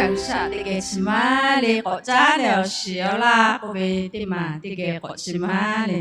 G'uiˬsha teˇ geh chi maˇ le, k'awꞈ caˉ leh awˬ shiˍ awˬ laˇ k'oˆ ve teˇ maˬ teˇ geh k'awꞈ chi maˇ le.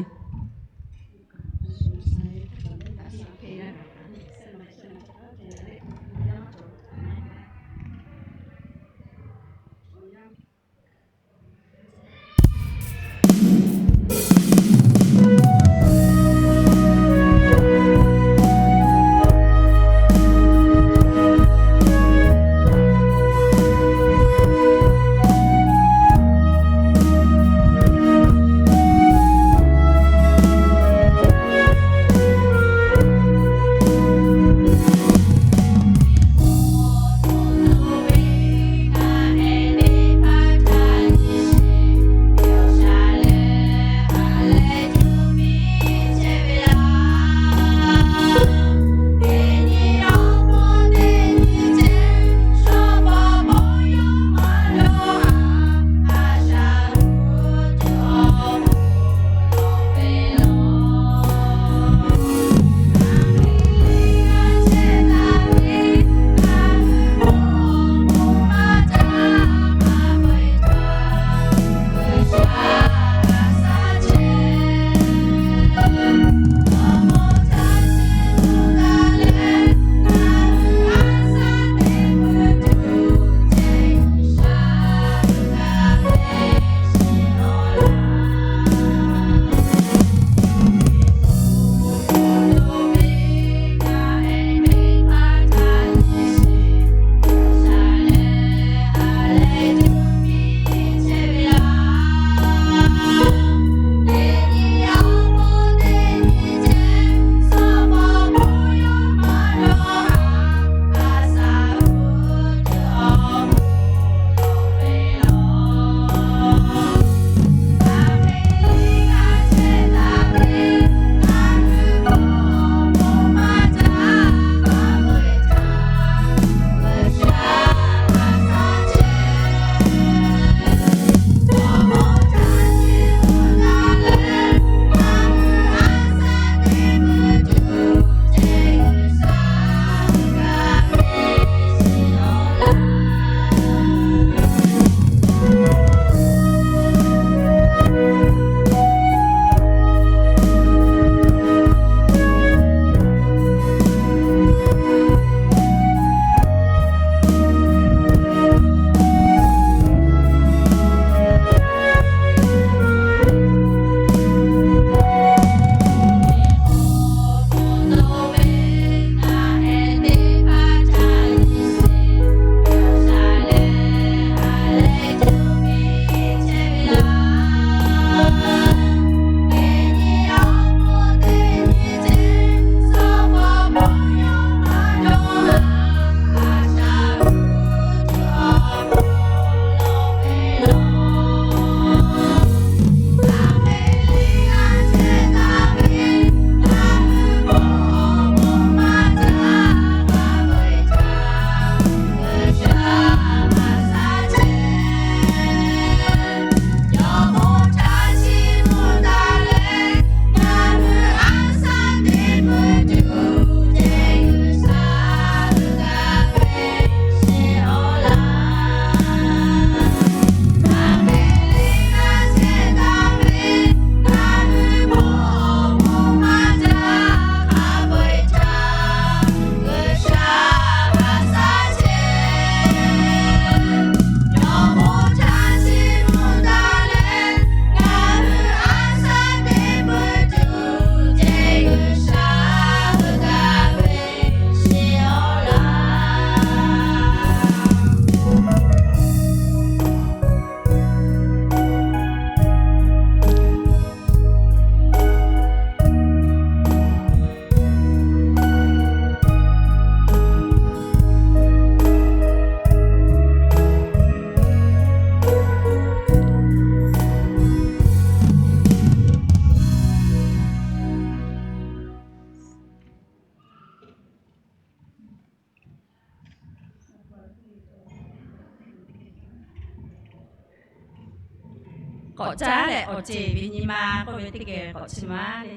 K'awꞈ caˉ leh awˬ ceˬ ve nyi ma k'oˆ ve teˇ geh k'awꞈ chi maˇ le.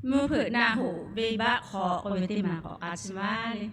Mvuhˇ hpeuꞈ naˆ hoꞈ venˇbaˆ hk'aw k'oˆ ve teˇ maˬ k'awꞈ k'aˇ chi maˇ le.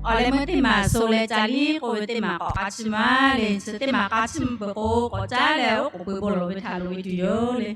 Awˬ leh meuˇ teˇ maˬ so leh ca liˇ k'oˆ ve teˇ maˬ k'awꞈ k'aˇ chiˇ maˇ le. Chi teˇ maˬ k'aˇ chiˇ mvuh peuˬ k'o k'awꞈ caˉ leh oˉ k'oˍ pui bon lawˬ ve htaꞈ loꞈ ve tuˬ yoˬ le.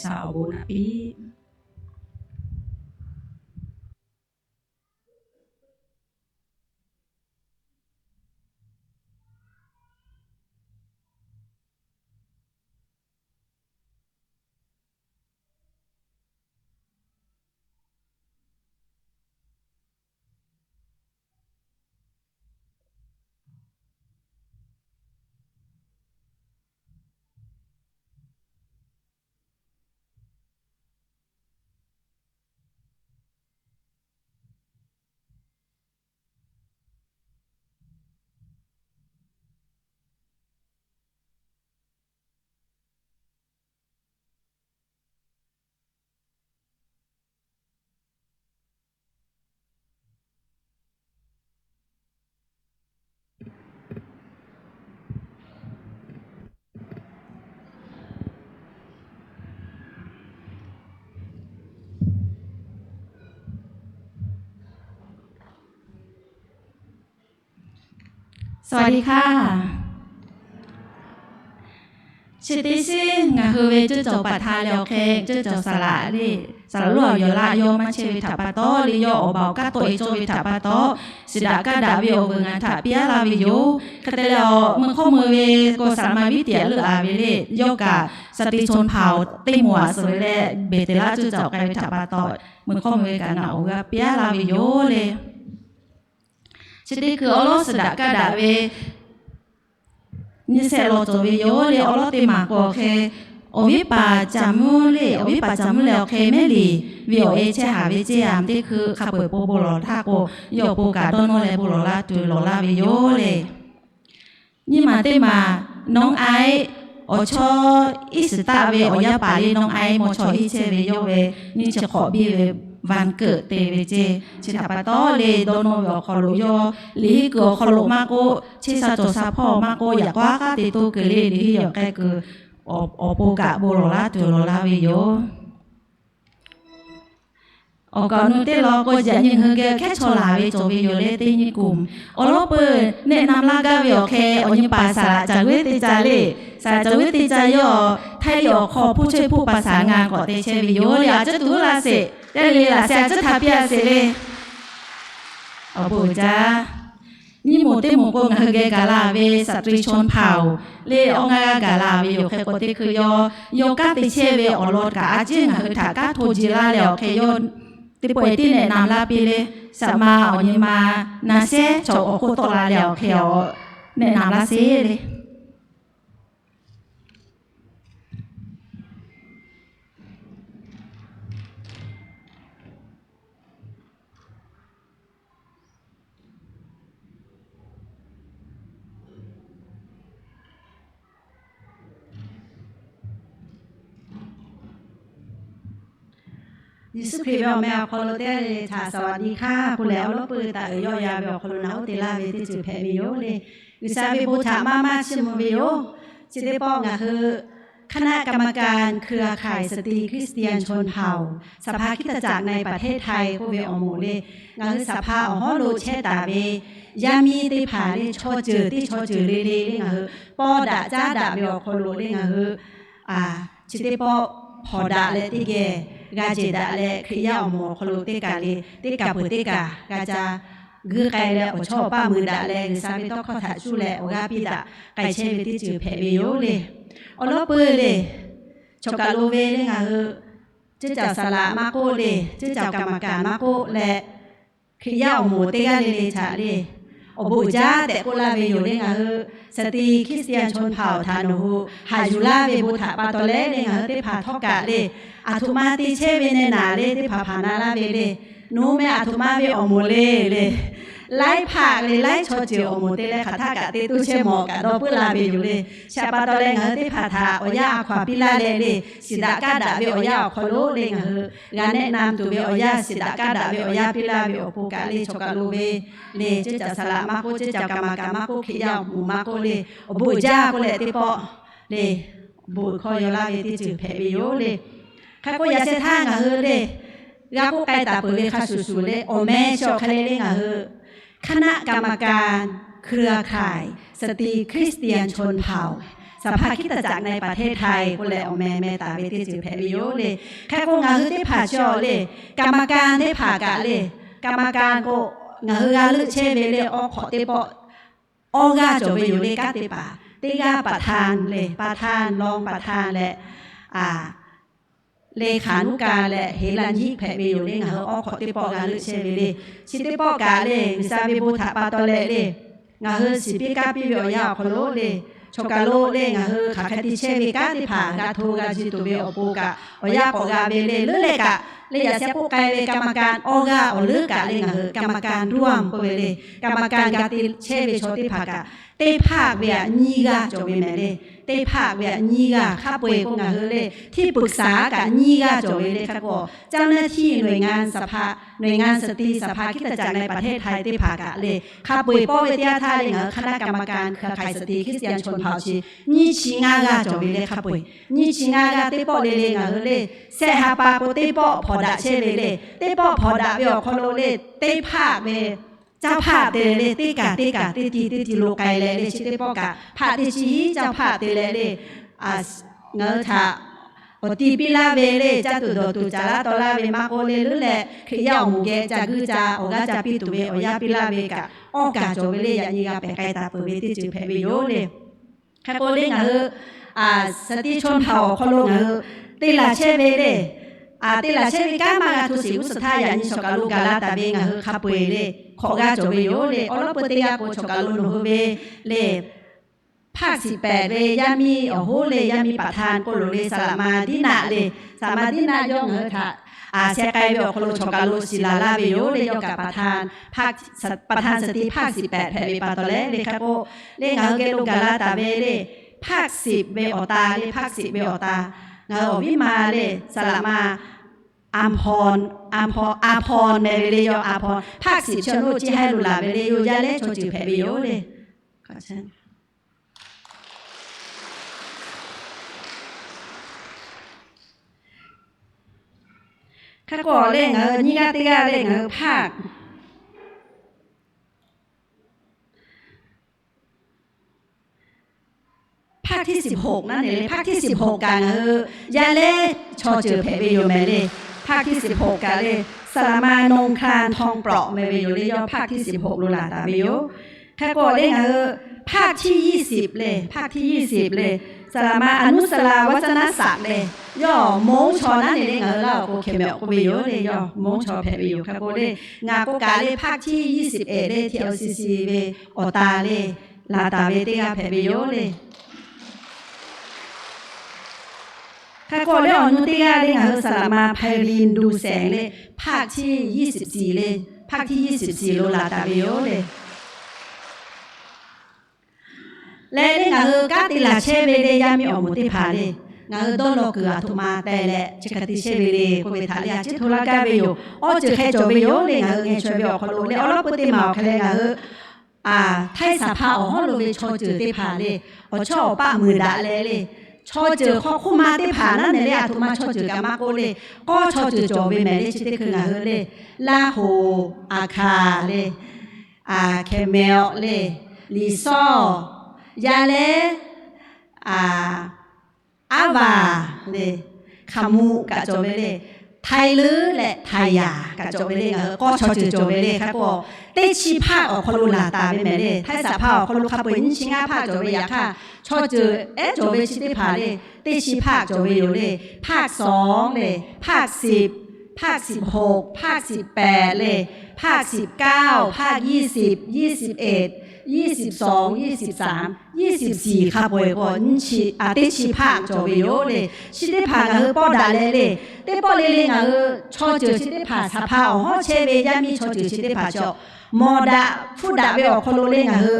G'uiˬsha awˬ bon naꞈ piˇ. Saˍ waˍ di hkaˇ. Chi teˇ shiˉ ngaˬ hui ve cuˇ cawˬ paˍ htaꞈ leh awˬ hk'e, cuˇ cawˬ saˍ laꞈ le, saˍ laꞈ lonˉ awˬ yawˬ laꞈ yawˇ maˇ chehˇ ve htaꞈ pa taw le, yawˇ awˬ baˬ awˬ kanˉ tawˆ e cawˇ ve htaꞈ pa taw, shiˍ daꞈ kaˇ daꞈ ve awˬ vuiˬ ngaˬ htaꞈ piˇ laˇ ve yoˬ. Hk'e te leh, meuˇ hkawˇ meuˇ ve k'o, saˍ laꞈ ma viˉ tiꞈ leuˆ a ve le, yawˇ kaꞈ สตรีชนเผ่า teˇ moˍ aꞈ suhˍ ve leh, Beˍteˍlaˆ cuˇ cawˬ k'ai ve htaꞈ pa taw, meuˇ hkawˇ meuˇ ve kaꞈ ngaˬ awˬ g'aˇ piˇ laˇ ve yoˬ le. Chi teˇ hkui awˉ lawˉ shiˍ daꞈ kaˇ daꞈ ve nyiˇ shehˆ law cawˬ ve yoˬ le. Awˉ lawˉ teˇ maˬ k'o awˬ hk'e, awˬ viˉ paˍ caˍ mvuhˇ le, awˬ viˉ paˍ caˍ mvuhˇ leh awˬ hk'e mehˉ liˍ ve awˬ e chehˇ haˍ ve ceˇ a, teˇ hkui hk'a peu-eˬ po bon lawˬ htaˇ k'o, yawˇ awˬ pon kaꞈ dawˇ nawˇ leh bon lawˬ laˇ tuˬ lawˬ laˇ ve yoˬ le. Nyiˇ maˬ teˇ maˬ, nawˉ aiˉ awˬ chawˇ iˉ shiˍ taˆ ve awˬ yaˇ paˍ le, nawˉ aiˉ maw chaw hiˉ chehˇ ve yawˇ ve nyiˇ chi hk'awꞈ biˇ ve วันเกิด te ve ceˇ. Chi htaꞈ pa taw le, dawˇ nawˇ ve awˬ hk'aw lo yawˇ liꞈ hiˉ kuiˬ awˬ hk'aw lo maˇ k'oˆ, chehˇ sha cawˬ sha hpawˇ maˇ k'oˆ, yaꞈ k'aw aˉ k'aˉ te toˇ kuiˬ le, liꞈ hiˉ yawˬ k'ai kuiˬ awˬ pon kaꞈ bon lawˬ laˇ tuˬ lawˬ laˇ ve yoˬ. Awˬ kaꞈ awˬ nu teˇ law k'o, yaꞈ nyi ngaˬ hui geh hkehˉ chaw laˬ ve cawˬ ve yoˬ le. Teˇ nyi kuˬ awˬ lawˉ peuˬ แนะนำ laˇ gaˇ ve awˬ hk'e, awˬ nyi paˍ saˍ laꞈ caˍ g'uiˇ teˇ caˇ le. Saˍ laꞈ caˍ g'uiˇ teˇ caˇ yawˇ Htaiˇ liꞈ awˬ hk'aw ผู้ช่วยผู้ประสานงาน k'awꞈ te chehˇ ve yoˬ le. A ciˉ tuˬ laˇ sheˍ, teˇ le laꞈ sheˍ, a ciˉ htaꞈ piˇ a sheˍ le. Awˬ bon uiˍ jaˇ. Nyiˇ moˍ teˇ moˍ k'o, ngaˬ hui geh gaˬ la ve สตรีชนเผ่า le, awˬ ngaˇ g'aˇ gaˬ la ve yoˬ. Hk'e k'o teˇ hkui yawˇ, yawˇ kanˉ te chehˇ ve awˬ lawn kaꞈ a ciˉ ngaˬ hui htaꞈ kanˉ hto jiˬ laˇ leh awˬ hk'e yawˇ teˇ pawˆ e tiˉ แนะนำ laˇ piˇ le. Saˍ laꞈ ma awˬ nyi ma na shehˉ chaw awˬ hk'oˆ tawˆ la leh awˬ hk'e awˬ แนะนำ laˇ sheˍ le. Yeˍsuˆ Hkriꞈ ve awˬ meh awˬ hk'aw lo teˇ g'aˇ le le htaꞈ สวัสดีค่ะ k'oˆ leh, awˉ lawˉ peuˬ taˍ uiˍ yawˆ yan ve awˬ hk'aw lo naꞈ oˇ te laˇ ve teˇ ceuˬ hpehꞈ ve yoˬ le. G'uiˬsha ve bon htaꞈ maˇ maˇ chiˇ mvuh ve yoˬ. Chi teˇ pawˆ ngaˬ hui คณะกรรมการเครือข่ายสตรีคริสเตียนชนเผ่า สภาคริสตจักรในประเทศไทย k'oˆ ve awˬ moˍ le, ngaˬ hui สภา awˬ hawˉ lo chehˇ taˍ ve yaˇ miˇ teˇ hpaˍ le, chaw ceuˬ teˇ chaw ceuˬ le le le ngaˬ hui paw daꞈ caˉ daꞈ ve awˬ hk'aw lo le ngaˬ hui chi teˇ pawˆ hpawnˬ daꞈ leh teˇ geh g'a ceˬ daꞈ leh, Hkriꞈ yaˇ awˬ moˍ awˬ hk'aw lo teˇ kaˬ le teˇ kaˬ peuˬ teˇ kaˬ g'a ca guiˇ k'ai leh, awˬ chawˇ awˬ paˇ mui daꞈ leh, G'uiˬsha ve tawˇ hkawˇ htaꞈ cuˇ leh awˬ g'aˇ piˇ daꞈ k'ai chehˇ ve teˇ ceuˬ hpehꞈ ve yoˬ le. Awˬ lawˉ peuˬ le, choˬ kaˬ lo ve le ngaˬ hui ceˇ caoˬ saˍ laꞈ maˇ k'oˆ le, ceˇ caoˬ กรรมการ maˇ k'oˆ leh, Hkriꞈ yaˇ awˬ moˍ teˇ g'aˇ le le htaꞈ le awˬ bon uiˍ jaˇ tehꞈ k'oˆ laˇ ve yoˬ le. Ngaˬ hui สตรีคริสเตียนชนเผ่า htaꞈ nawˬ hui haꞈ yuˬ laˇ ve bon htaꞈ pa taw leh le, ngaˬ hui teˇ hpaˍ htawˇ kaꞈ le, aˬ htoꞈ ma te chehˇ ve neh naˍ le teˇ hpaˍ hpaˍ na laˇ ve le, nawˬ meh aˬ htoꞈ ma ve awˬ moˍ le le, laiˉ hpaˆ le laiˉ chaw ceuˬ awˬ moˍ te leh hk'aˬ htaˇ kaꞈ te toˇ chehˇ mawˬ kaꞈ dawˇ puiˉ la ve yoˬ le. Chi htaꞈ pa taw leh ngaˬ hui teˇ hpaˍ htaꞈ awˬ yanˇ a hkaw a piˇ laˇ leh le, shiˍ daꞈ kaˇ daꞈ ve awˬ yanˇ awˬ hk'aw lo le ngaˬ hui g'a แนะนำ tuˬ ve awˬ yanˇ, shiˍ daꞈ kaˇ daꞈ ve awˬ yanˇ piˇ laˇ ve awˬ pon kaꞈ le, choˬ kaˬ lo ve le, ceˇ caoˬ saˍ laꞈ maˇ k'oˆ, ceˇ caoˬ กรรมการ maˇ k'oˆ, Hkriꞈ yaˇ awˬ moˍ maˇ k'oˆ le, awˬ bon uiˍ jaˇ k'oˆ leh teˇ pawˆ le, bon uiˍ hkawˇ yaw laˇ ve teˇ ceuˬ hpehꞈ ve yoˬ le. Hk'e k'o yaꞈ sheh htaˇ ngaˬ hui le g'a k'oˆ k'ai taˍ peuˬ ve hk'a shuˍ shuˍ le, awˬ meh chi awˬ hk'e le le ngaˬ hui คณะกรรมการเครือข่ายสตรีคริสเตียนชนเผ่า สภาคริสตจักรในประเทศไทย สภาคริสตจักรในประเทศไทย k'oˆ leh awˬ meh meh taˍ ve teˇ ceuˬ hpehꞈ ve yoˬ le. Hk'e k'o ngaˬ hui teˇ hpaˍ chi awˬ le, กรรมการ teˇ hpaˍ kaꞈ le, กรรมการ k'o ngaˬ hui g'a leuˆ chehˇ ve le, awˬ hk'awꞈ teˇ pawˆ awˇ g'aˇ cawˬ ve yoˬ le. Kanˉ te paˍ teˇ g'aˇ ประธาน le, ประธาน รองประธาน leh เลขานุการ leh เหรัญญิก hpehꞈ ve yoˬ le. Ngaˬ hui awˬ hk'awꞈ teˇ pawˆ g'a leuˆ chehˇ ve le. Chi teˇ pawˆ kaꞈ le, G'uiˬsha ve bon htaꞈ pa taw leh le, ngaˬ hui shiˍ piˇ kaˇ piˇ ve awˬ yanˇ awˬ hk'aw lo le, chaw kaˬ lo le ngaˬ hui hk'aˬ hk'e te chehˇ ve kanˉ teˇ hpaˍ g'a hto g'a ji tuˬ ve awˬ pon kaꞈ awˬ yanˇ k'awꞈ g'a ve le. Leuˉ leh kaꞈ le, yaꞈ sheh k'oˆ k'ai ve กรรมการ awˇ g'aˇ awˬ leuˉ kaꞈ le ngaˬ hui กรรมการร่วม k'oˆ ve le, กรรมการ g'a te chehˇ ve chaw teˇ hpaˍ kaꞈ teˇ hpaˆ ve aꞈ nyiˇ g'aˇ cawˬ ve mehˍ le. Teˇ hpaˆ ve aꞈ nyiˇ g'aˇ hk'a peu-eˬ k'o ngaˬ hui le, ที่ปรึกษา kaꞈ nyiˇ g'aˇ cawˬ ve le. Hk'e k'o เจ้าหน้าที่ หน่วยงานสภา หน่วยงานสตรีสภาคริสตจักรในประเทศไทย teˇ hpaˍ kaꞈ le, hk'a peu-eˬ pawˇ ve teˇ yanˇ htaˇ le ngaˬ hui คณะกรรมการเครือข่ายสตรีคริสเตียนชนเผ่า chi nyiˇ chi ngaˇ g'aˇ cawˬ ve le. Hk'a peu-eˬ nyiˇ chi ngaˇ g'aˇ teˇ pawˆ le le ngaˬ hui le, shehˆ ha pa k'o teˇ pawˆ hpawnˬ daꞈ chehˇ ve le. Teˇ pawˆ hpawnˬ daꞈ ve awˬ hk'aw lo le, teˇ hpaˆ ve เจ้าภาพ te leh le, teˇ kaˬ teˇ kaˬ teˇ ti teˇ ti lo k'ai leh le, chi teˇ pawˆ kaꞈ hpaˆ teˇ chi hiˉ เจ้าภาพ te leh le, ngaˬ hui htaꞈ awˬ ti piˇ laˇ ve le, caˇ tuˬ dawˬ tuˬ caˍ laˇ taw laˇ ve maˇ k'oˆ le, leuˉ leh Hkriꞈ yaˇ awˬ moˍ geh ca guiˇ ca awˬ g'aˇ ca piˇ tuˬ ve awˬ yanˇ piˇ laˇ ve kaꞈ awˇ kaˬ cawˬ ve le. Yaꞈ nyi g'a pehˬ k'ai taˍ peuˬ ve teˇ ceuˬ hpehꞈ ve yoˬ le. Hk'e k'o le ngaˬ hui สตรีชนเผ่า awˬ hk'aw lo ngaˬ hui te laˬ chehˇ ve le, te laˬ chehˇ ve kanˉ maˇ g'a hto shiˍ g'uˇ suhˍ htaˇ yaꞈ nyi chaw kaˬ lo gaˬ la taˍ ve ngaˬ hui hk'a peu-eˬ le, hk'awꞈ g'aˇ cawˬ ve yoˬ le. Awˬ lawn peu teˇ g'aˇ k'o chaw kaˬ lo nawˬ hui ve le, ภาคสิบแปด ve yaˇ miˇ awˬ hoˉ le, yaˇ miˇ ประธาน k'oˆ lo le, สหมา Diˇnaˆ le, สหมา Diˇnaˆ yawˇ ngaˬ hui htaꞈ sheh k'ai ve awˬ hk'aw lo chaw kaˬ lo shiˍ laˬ laˇ ve yoˬ le. Yawˇ kaꞈ ประธาน สตรี ภาคสิบแปด hpehꞈ ve pa taw leh le, hk'e k'o le ngaˬ hui geh lo gaˬ la taˍ ve le, ภาคสิบ ve awˬ ta le, ภาคสิบ ve awˬ ta ngaˬ hui awˬ viˉ ma le, สหมา อาภรณ์ อาภรณ์ อาภรณ์ meh ve le. Yawˇ อาภรณ์ ภาคสิบ chaw lo chi haiˬ lo laˬ ve le, yawˇ yaˇ lehˉ chaw ceuˬ hpehꞈ ve yoˬ le. Hk'e k'o le ngaˬ hui nyiˇ g'aˇ teˇ g'aˇ le ngaˬ hui ภาค ภาคที่สิบหก naˉ ne le, ภาคที่สิบหก kaꞈ ngaˬ hui yaˇ lehˉ chaw ceuˬ hpehꞈ ve yoˬ mehˍ le. ภาคที่สิบหก kaꞈ le, สหมา นงคราน ทองเปราะ meh ve yoˬ le. Yawˇ ภาคที่สิบหก lo laˬ taˍ ve yoˬ. Hk'e k'o le ngaˬ hui ภาคที่ยี่สิบ le, ภาคที่ยี่สิบ le, สหมา อนุสรา วัฒนศักดิ์ le. Yawˇ มงค์ chaw naˉ ne le ngaˬ hui laˇ awˬ k'o เขียวเหมาะ k'oˆ ve yoˬ le. Yawˇ มงค์ chaw hpehꞈ ve yoˬ. Hk'e k'o le ngaˬ k'o kaꞈ le ภาคที่ยี่สิบเอ็ด le, T L C C ve awˬ ta le, laˬ taˍ ve teˇ g'aˇ hpehꞈ ve yoˬ le. Hk'e k'o le awˬ nu teˇ g'aˇ le ngaˬ hui สหมา ไพรินทร์ ดูแสง le, ภาคที่ยี่สิบสี่ le, ภาคที่ยี่สิบสี่ lo laˬ taˍ ve yoˬ le. Leh le ngaˬ hui kanˉ te laˬ chehˇ ve le yaˇ miˇ awˬ moˍ teˇ hpaˍ le, ngaˬ hui dawˇ law kuiˬ aˬ htoꞈ ma teh leh chi hk'e te chehˇ ve le k'oˆ ve htaꞈ le a ciˉ hto laˇ gaˇ ve yoˬ. Awˬ ceuˬ hk'e cawˬ ve yoˬ le ngaˬ hui ngaˬ chaweh ve awˬ hk'aw lo le awˬ lawn peu teˇ maˬ awˬ hk'e leh ngaˬ hui ไทยสภา awˬ hawˉ lo ve chaw ceuˬ teˇ hpaˍ le, awˬ chawˇ awˬ paˆ muiˬ daꞈ leh le, chaw ceuˬ hk'aw hk'oˆ ma teˇ hpaˍ naˉ ne le, aˬ htoꞈ ma chaw ceuˬ kaꞈ maˇ k'oˆ le, k'awˇ chaw ceuˬ cawˬ ve mehˍ le. Chi teˇ hkui ngaˬ hui le, Laˇ hoˍ, Aˍ hkanˍ le, Hkehˍ mehˍ le, Liˍ sawˇ, yaˇ lehˉ, Aˉ vaˬ le, Hk'aˍ muˆ kaꞈ cawˬ ve le, Htaiˇ leuˉ leh Htaiˇ yaˍ kaꞈ cawˬ ve le. Ngaˬ hui k'awˇ chaw ceuˬ cawˬ ve le. Hk'e k'o teˇ chi ภาค awˬ hk'aw lo laˬ taˍ ve mehˍ le. Htaiˇ saˍ hpaˇ awˬ hk'aw lo hk'a peu-eˬ nyiˇ chi ngaˇ ภาค cawˬ ve yaꞈ hk'aˇ, chaw ceuˬ ehˉ cawˬ ve chi teˇ hpaˍ le, teˇ chi ภาค cawˬ ve yoˬ le. ภาคสอง le, ภาคสิบ, ภาคสิบหก, ภาคสิบแปด le, ภาคสิบเก้า, ภาคยี่สิบ, ยี่สิบเอ็ด, ยี่สิบสอง, ยี่สิบสาม, ยี่สิบสี่ hk'a peu-eˬ k'o nyiˇ chi, teˇ chi ภาค cawˬ ve yoˬ le. Chi teˇ hpaˍ ngaˬ hui pawˆ daꞈ leh le, teˇ pawˆ le le ngaˬ hui chaw ceuˬ chi teˇ hpaˍ, saˍ hpaˇ awˬ hawˉ chehˇ ve yaˇ miˇ chaw ceuˬ chi teˇ hpaˍ chaw, mawˬ daꞈ hpfuhˆ daꞈ ve awˬ hk'aw lo le ngaˬ hui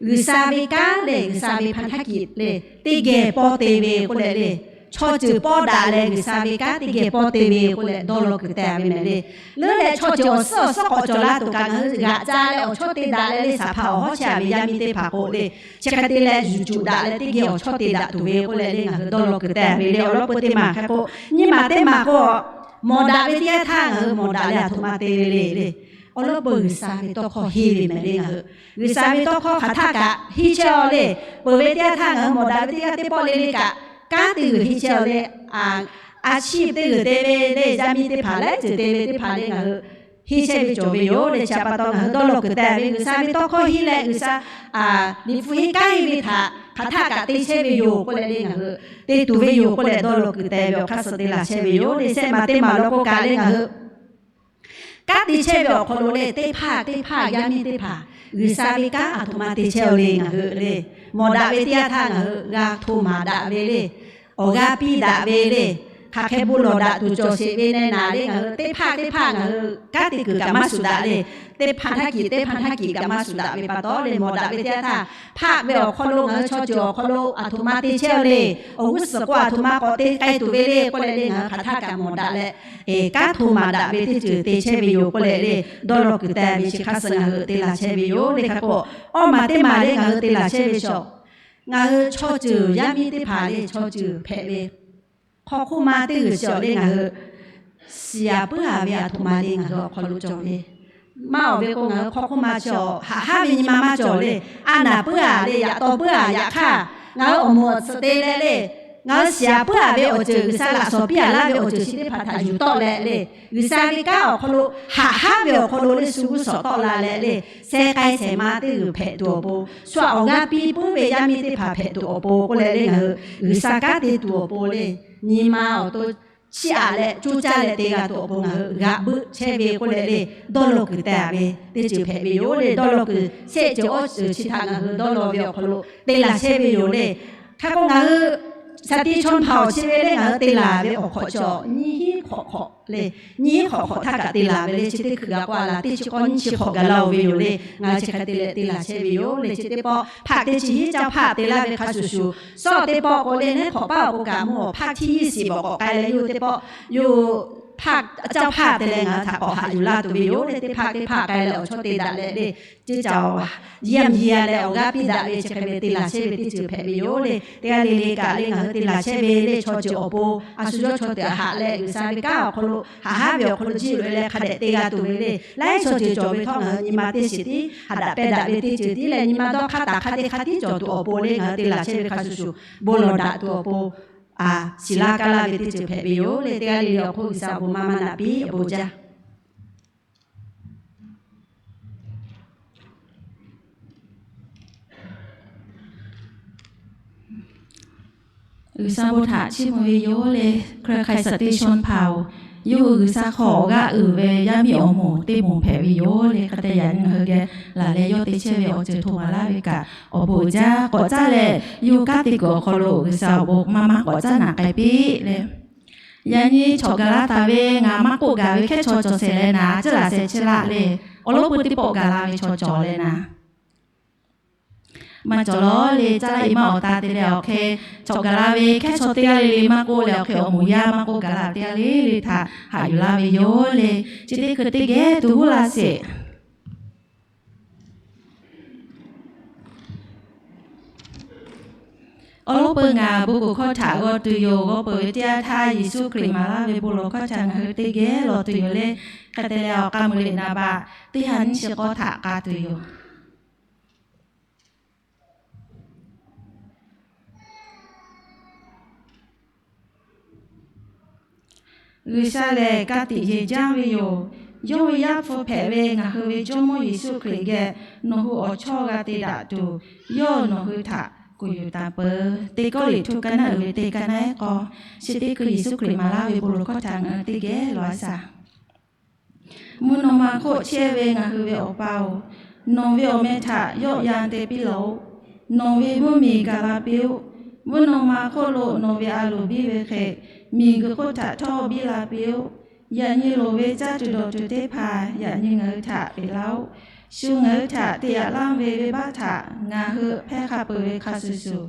G'uiˬsha ve kanˉ le, G'uiˬsha ve ภารกิจ le, teˇ geh pawˇ te ve k'oˆ leh le, chaw ceuˬ pawˇ daꞈ leh G'uiˬsha ve kanˉ teˇ geh pawˇ te ve k'oˆ leh dawˇ law kuiˬ teh ve mehˍ le. Leuˉ leh chaw ceuˬ awˬ suhˉ awˬ suhˉ k'awꞈ cawˬ la tuˬ kaꞈ ngaˬ hui g'aꞈ ca leh awˬ chawˇ te daꞈ leh le, saˍ hpaˇ awˬ hawˉ chehˇ ve yaˇ miˇ teˇ hpaˍ k'o le, chi hk'e te leh yuˬ cuˬ daꞈ leh teˇ geh awˬ chawˇ te daꞈ tuˬ ve k'oˆ leh le ngaˬ hui dawˇ law kuiˬ teh ve le. Awˬ lawn peu teˇ maˬ hk'e k'o, nyiˇ maˬ teˇ maˬ k'o, mawˬ daꞈ ve teˇ yanˇ htaˇ ngaˬ hui mawˬ daꞈ leh aˬ htoꞈ ma te ve le le. awˬ lawn peuˬ G'uiˬsha ve tawˇ hkawˇ henˇ ve mehˍ le ngaˬ hui. G'uiˬsha ve tawˇ hkawˇ hk'aˬ htaˆ kaꞈ henˇ chehˇ-aw le. Peuˬ ve teˇ yanˇ htaˇ ngaˬ hui mawˬ daꞈ ve teˇ g'aˇ teˇ pawˆ le le kaꞈ, kanˉ te g'uiˬ henˇ chehˇ-aw le. A ciˉ teˇ g'uiˬ te ve le, yaˇ miˇ teˇ hpaˍ leh ceuˬ te ve teˇ hpaˍ le ngaˬ hui henˇ chehˇ ve cawˬ ve yoˬ le. Chi htaꞈ pa taw ngaˬ hui dawˇ law kuiˬ teh ve G'uiˬsha ve tawˇ hkawˇ henˇ leh G'uiˬsha liꞈ hpu henˇ kanˉ henˇ ve htaꞈ hk'aˬ htaˆ kaꞈ te chehˇ ve yoˬ k'oˆ leh le ngaˬ hui te tuˬ ve yoˬ k'oˆ leh dawˇ law kuiˬ teh ve awˬ hk'aˇ suh te laˬ chehˇ ve yoˬ le. Sehˉ maˬ teˇ maˬ law k'o kaꞈ le ngaˬ hui kanˉ te chehˇ ve awˬ hk'aw lo le teˇ hpaˍ teˇ hpaˍ yaˇ miˇ teˇ hpaˍ G'uiˬsha ve kanˉ aˬ htoꞈ ma te chehˇ-aw le ngaˬ hui le. Mawˬ daꞈ ve teˇ yanˇ htaˇ ngaˬ hui g'a hto maˍ daꞈ ve le. Awˬ g'aˇ piˇ daꞈ ve le. Hk'aˬ hk'e bon lawˬ daꞈ tuˬ cawˬ sheˍ ve neh naˍ le ngaˬ hui teˇ hpaˍ teˇ hpaˍ ngaˬ hui kanˉ te kuiˬ kaꞈ maˇ shuˍ daꞈ le. Teˇ hpaˍ htaˇ kiꞈ teˇ hpaˍ htaˇ kiꞈ kaꞈ maˇ shuˍ daꞈ ve pa taw le mawˬ daꞈ ve teˇ yanˇ htaˇ hpaˆ ve awˬ hk'aw lo ngaˬ hui chaw ceuˬ awˬ hk'aw lo aˬ htoꞈ ma te chehˇ-aw le. Awˬ g'uˇ suhˍ k'o aˬ htoꞈ ma k'awꞈ te k'ai tuˬ ve le k'oˆ leh le ngaˬ hui hk'aˬ htaˆ kaꞈ mawˬ daꞈ leh kanˉ hto maˍ daꞈ ve teˇ ceuˬ te chehˇ ve yoˬ k'oˆ leh le dawˇ law kuiˬ teh ve chi hk'aˇ suh ngaˬ hui te laˬ chehˇ ve yoˬ le. Hk'a k'o awˇ maˬ teˇ maˬ le ngaˬ hui te laˬ chehˇ ve chaw ngaˬ hui chaw ceuˬ yaˇ miˇ teˇ hpaˍ le chaw ceuˬ hpehꞈ ve hk'aw hk'oˆ ma teˇ g'uiˬ chi-awˬ le ngaˬ hui shiˍ aˍ puiˉ aˍ ve aˬ htoꞈ ma le ngaˬ hui awˬ hk'aw lo cawˬ ve maˇ awˬ ve k'o ngaˬ hui hk'aw hk'oˆ ma chi-awˬ haꞈ haˉ ve nyi ma maˇ cawˬ le. A naˍ puiˉ aˍ le yaꞈ taw puiˉ aˍ yaꞈ hk'aˇ ngaˬ hui awˬ moˍ awˬ tsuhꞈ te leh le ngaˬ hui shiˍ aˍ puiˉ aˍ ve awˬ ceuˬ G'uiˬsha laꞈ shawnˍ piˇ aˍ laˇ ve awˬ ceuˬ chi teˇ hpaˍ htaꞈ yuˬ tawˆ leh le G'uiˬsha ve kanˉ awˬ hk'aw lo haꞈ haˉ ve awˬ hk'aw lo le shu g'uˇ suhˍ tawˆ la leh le seh k'ai shehˍ ma teˇ g'uiˬ hpehꞈ tuˬ awˬ pon, shu awˬ g'aˇ piˇ puiˉ ve yaˇ miˇ teˇ hpaˍ hpehꞈ tuˬ awˬ pon k'oˆ leh le ngaˬ hui G'uiˬsha kanˉ te tuˬ awˬ pon le nyi ma awˬ to chiˇ aꞈ leh coˇ caˇ leh te g'a tuˬ awˬ pon ngaˬ hui g'aꞈ buiˆ chehˇ ve k'oˆ leh le dawˇ law kuiˬ teh ve teˇ ceuˬ hpehꞈ ve yoˬ le. Dawˇ law kuiˬ shehˆ ceuˬ awˇ ceuˬ chi htaꞈ ngaˬ hui dawˇ law ve awˬ hk'aw lo te laˬ chehˇ ve yoˬ le. Hk'a k'o ngaˬ hui shaˍ tiꞈ chaw hpaˍ awˬ chi ve le ngaˬ hui te laˬ ve awˬ hk'awꞈ chi-awˬ nyiˇ hinˉ hk'awꞈ hk'awꞈ le nyiˇ hinˉ hk'awꞈ hk'awꞈ htaˇ kaꞈ te laˬ ve le chi teˇ hkui g'a k'oˆ a laˬ teˇ chi k'awˇ nyiˇ chi hk'awꞈ gaˬ la-oˬ ve yoˬ le. Ngaˬ hui chi hk'e te leh te laˬ chehˇ ve yoˬ le. Chi teˇ pawˆ hpaˆ teˇ chi hiˉ caˇ hpaˆ te laˇ ve hk'a shuˍ shuˍ, sawˉ teˇ pawˆ k'o le neˉ hk'awꞈ paˉ awˬ k'o kaꞈ mvuhˇ awˬ hpaˇ htiˇ hiˉ shiˍ bawˬ k'awꞈ k'ai leh yawˇ hui teˇ pawˆ yawˇ hui hpaˆ caˇ hpaˆ te leh ngaˬ hui htaꞈ k'awꞈ haꞈ yuˬ laˇ tuˬ ve yoˬ le. Teˇ hpaˆ teˇ hpaˆ k'ai leh awˬ chawˇ te daꞈ leh le ceˇ caˍ-oˬ, yehˇ mvuh yehˇ leh awˬ g'aˇ piˇ daꞈ ve chi hk'e ve te laˬ chehˇ ve teˇ ceuˬ hpehꞈ ve yoˬ le. Teˇ g'aˇ le le kaꞈ le ngaˬ hui te laˬ chehˇ ve le chaw ceuˬ awˬ pon a shu yawˇ chaw teꞈ haꞈ leh G'uiˬsha ve kanˉ awˬ hk'aw lo haꞈ haˉ ve awˬ hk'aw lo jiˇ loꞈ e leh hk'a dehꞈ te g'a tuˬ ve le laiˉ chaw ceuˬ cawˬ ve htawˇ ngaˬ hui nyi ma teˇ shiˍ tiˉ haꞈ daꞈ pehˇ daꞈ ve teˇ ceuˬ tiˉ leh nyi ma dawˇ hk'aˇ taˍ hk'aˇ teˇ hk'aˇ tiˉ cawˬ tuˬ awˬ pon le ngaˬ hui te laˬ chehˇ ve hk'a shuˍ shuˍ bon lawˬ daꞈ tuˬ awˬ pon a shiˍ laˇ kaˇ laˇ ve teˇ ceuˬ hpehꞈ ve yoˬ le. Teˇ g'aˇ le le awˬ hk'oˆ G'uiˬsha awˬ bon maˇ maˇ naꞈ piˇ awˬ bon jaˇ. G'uiˬsha bon htaꞈ chiˇ mvuh ve yoˬ le. Hkriꞈ hk'ai shaˍ teˇ shon hpaˍ-oˬ, yawˇ hui G'uiˬsha hk'aw awˬ g'aˇ uiˍ ve yaˇ miˇ awˬ moˍ teˇ moˍ hpehꞈ ve yoˬ le. Hk'a te yaꞈ nyi ngaˬ hui geh laˬ leh yawˇ te chehˇ ve awˬ ceuˬ htoꞈ maˍ laˇ ve kaꞈ awˬ bon uiˍ jaˇ. K'awꞈ caˇ leh yawˇ hui kanˉ te kuiˬ awˬ hk'aw lo G'uiˬsha awˬ bon maˇ maˇ k'awꞈ caˇ naꞈ k'ai piˇ le. Yaꞈ nyi chawꞈ gaˬ la taˍ ve ngaˬ maˇ k'oˆ gaˬ ve hkehˉ chaw cawˬ shehˍ leh naˍ, ceˇ laˬ shehˍ ceˇ laˇ le, awˬ lawn peu teˇ pawˆ gaˬ la ve chaw cawˬ leh naˍ, maˇ cawˬ lawˬ le. Caˇ laˇ i maˇ awˬ ta te leh awˬ hk'e chawꞈ gaˬ la ve hkehˉ chaw teˇ g'aˇ le le maˇ k'oˆ leh awˬ hk'e awˬ moˍ yaˇ maˇ k'oˆ gaˬ la teˇ g'aˇ le le htaꞈ haꞈ yuˬ laˇ ve yoˬ le. Chi teˇ hkui teˇ geh tuˬ huˉ laˇ sheˍ. Awˬ lawn peu ngaˬ bon kuˬ hkawˇ htaꞈ g'aw tuˬ yoˬ. G'aw peuˬ ve teˇ yanˇ htaˇ Yeˍsuˆ Hkriꞈ maˍ laˇ ve bon lawˬ hkawˇ htaꞈ ngaˬ hui teˇ geh lawˬ tuˬ yoˬ le. Hk'e te leh awˬ k'a mui liꞈ naˍ baꞈ teˇ ha nyiˇ chi k'awˇ htaꞈ k'a tuˬ yoˬ. G'uiˬsha lehˬ ka tiꞈ yeˬ jaˇ ve yoˬ. Yawˇ ve Yaˇ hpu hpehꞈ ve ngaˬ hui ve Jawˇmawˇ Yeˍsuˆ Hkriꞈ geh nawˬ hui awˬ chawˇ g'a te daꞈ tuˬ, yawˇ nawˬ hui htaꞈ kuˬ yuˬ taˍ peuˬ. Teˇ Kawˇrenˍhtuˆ ka naˉ uiˍ ve teˇ ka naˉ ehˉ k'aw, chi teˇ hkui Yeˍsuˆ Hkriꞈ maˍ laˇ ve bon lawˬ hkawˇ htaꞈ ngaˬ hui teˇ geh lawˬ a shaˍ. Mvuhˇ naw ma hk'oˆ chehˇ ve ngaˬ hui ve Awˬ pa-oˬ, nawˬ ve awˬ meh htaꞈ yawˆ yan te piˇ lawˬ-oꞈ. Nawˬ ve mvuhˇmiˬ gaˬ la piˇ-oˆ. Mvuhˇ naw ma hk'oˆ lo nawˬ ve a loˍ biˇ ve hk'e, miˬguiˬ hk'oˆ htaꞈ htawˇ biˇ la piˇ-oˆ. Yaꞈ nyi loˍ ve caˇ tuˬ dawˬ tuˬ teˇ hpaˍ yaꞈ nyi ngaˬ hui htaꞈ peꞈ laˇ-oˆ. Shu ngaˬ hui htaꞈ te yaꞈ laˇ ve venˇbaˆ htaꞈ ngaˬ hui hpehˇ hk'a peuˬ ve hk'a shuˍ shuˍ,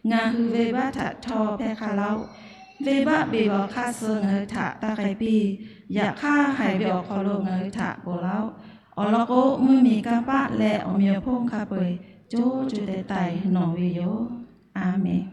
ngaˬ hui venˇbaˆ htaꞈ htawˇ hpehˇ hk'a laˇ-oˆ. Venˇbaˆ beˬ lawˬ hk'aˇ suh ngaˬ hui htaꞈ taˇ k'ai piˇ. Yaꞈ hk'aˇ haiˬ ve awˬ hk'aw lo ngaˬ hui htaꞈ ponˬ laˇ-oˆ. Awˬ lawn k'o, mvuhˇmiˬ kanˇ paˆ leh awˬ meꞈ awˬ hponˇ hk'a peu-eˬ co co taiˍ taiˍ nawˬ ve yoˬ. A menˍ.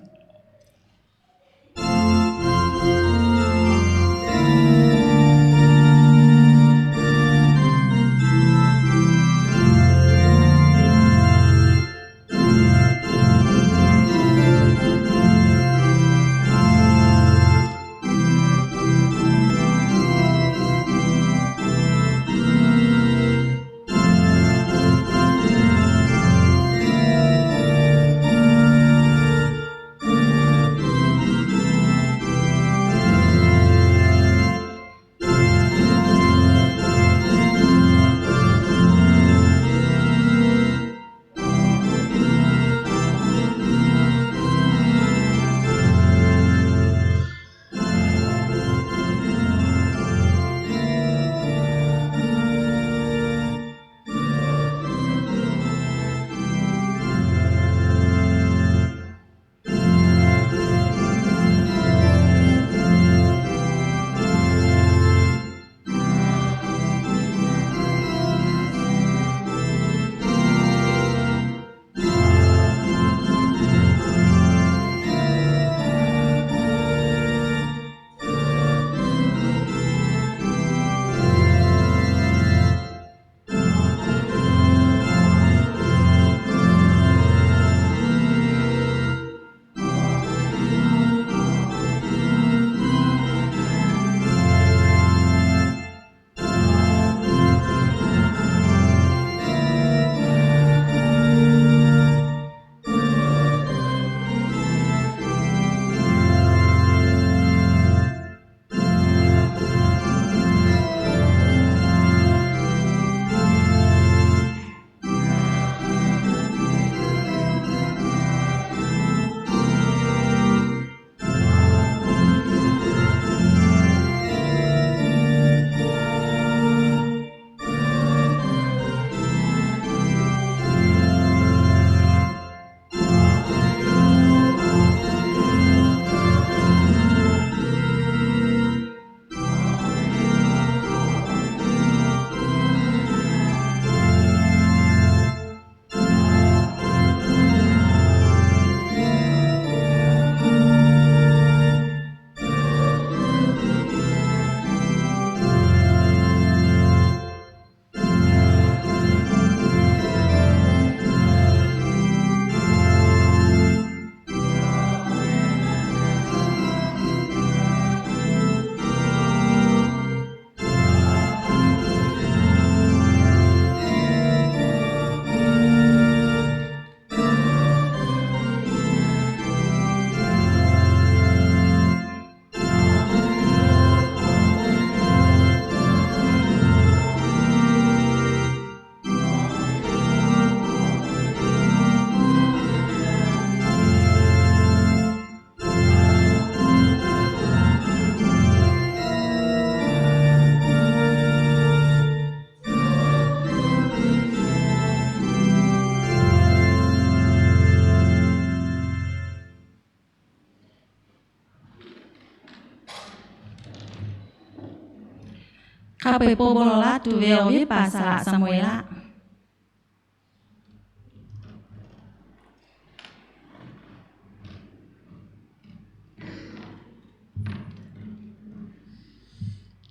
Hk'a peu-eˬ po bon lawˬ laˇ tuˬ ve awˬ viˉ paˍ Saˍ laꞈ Saˍmo-eˍlaˆ.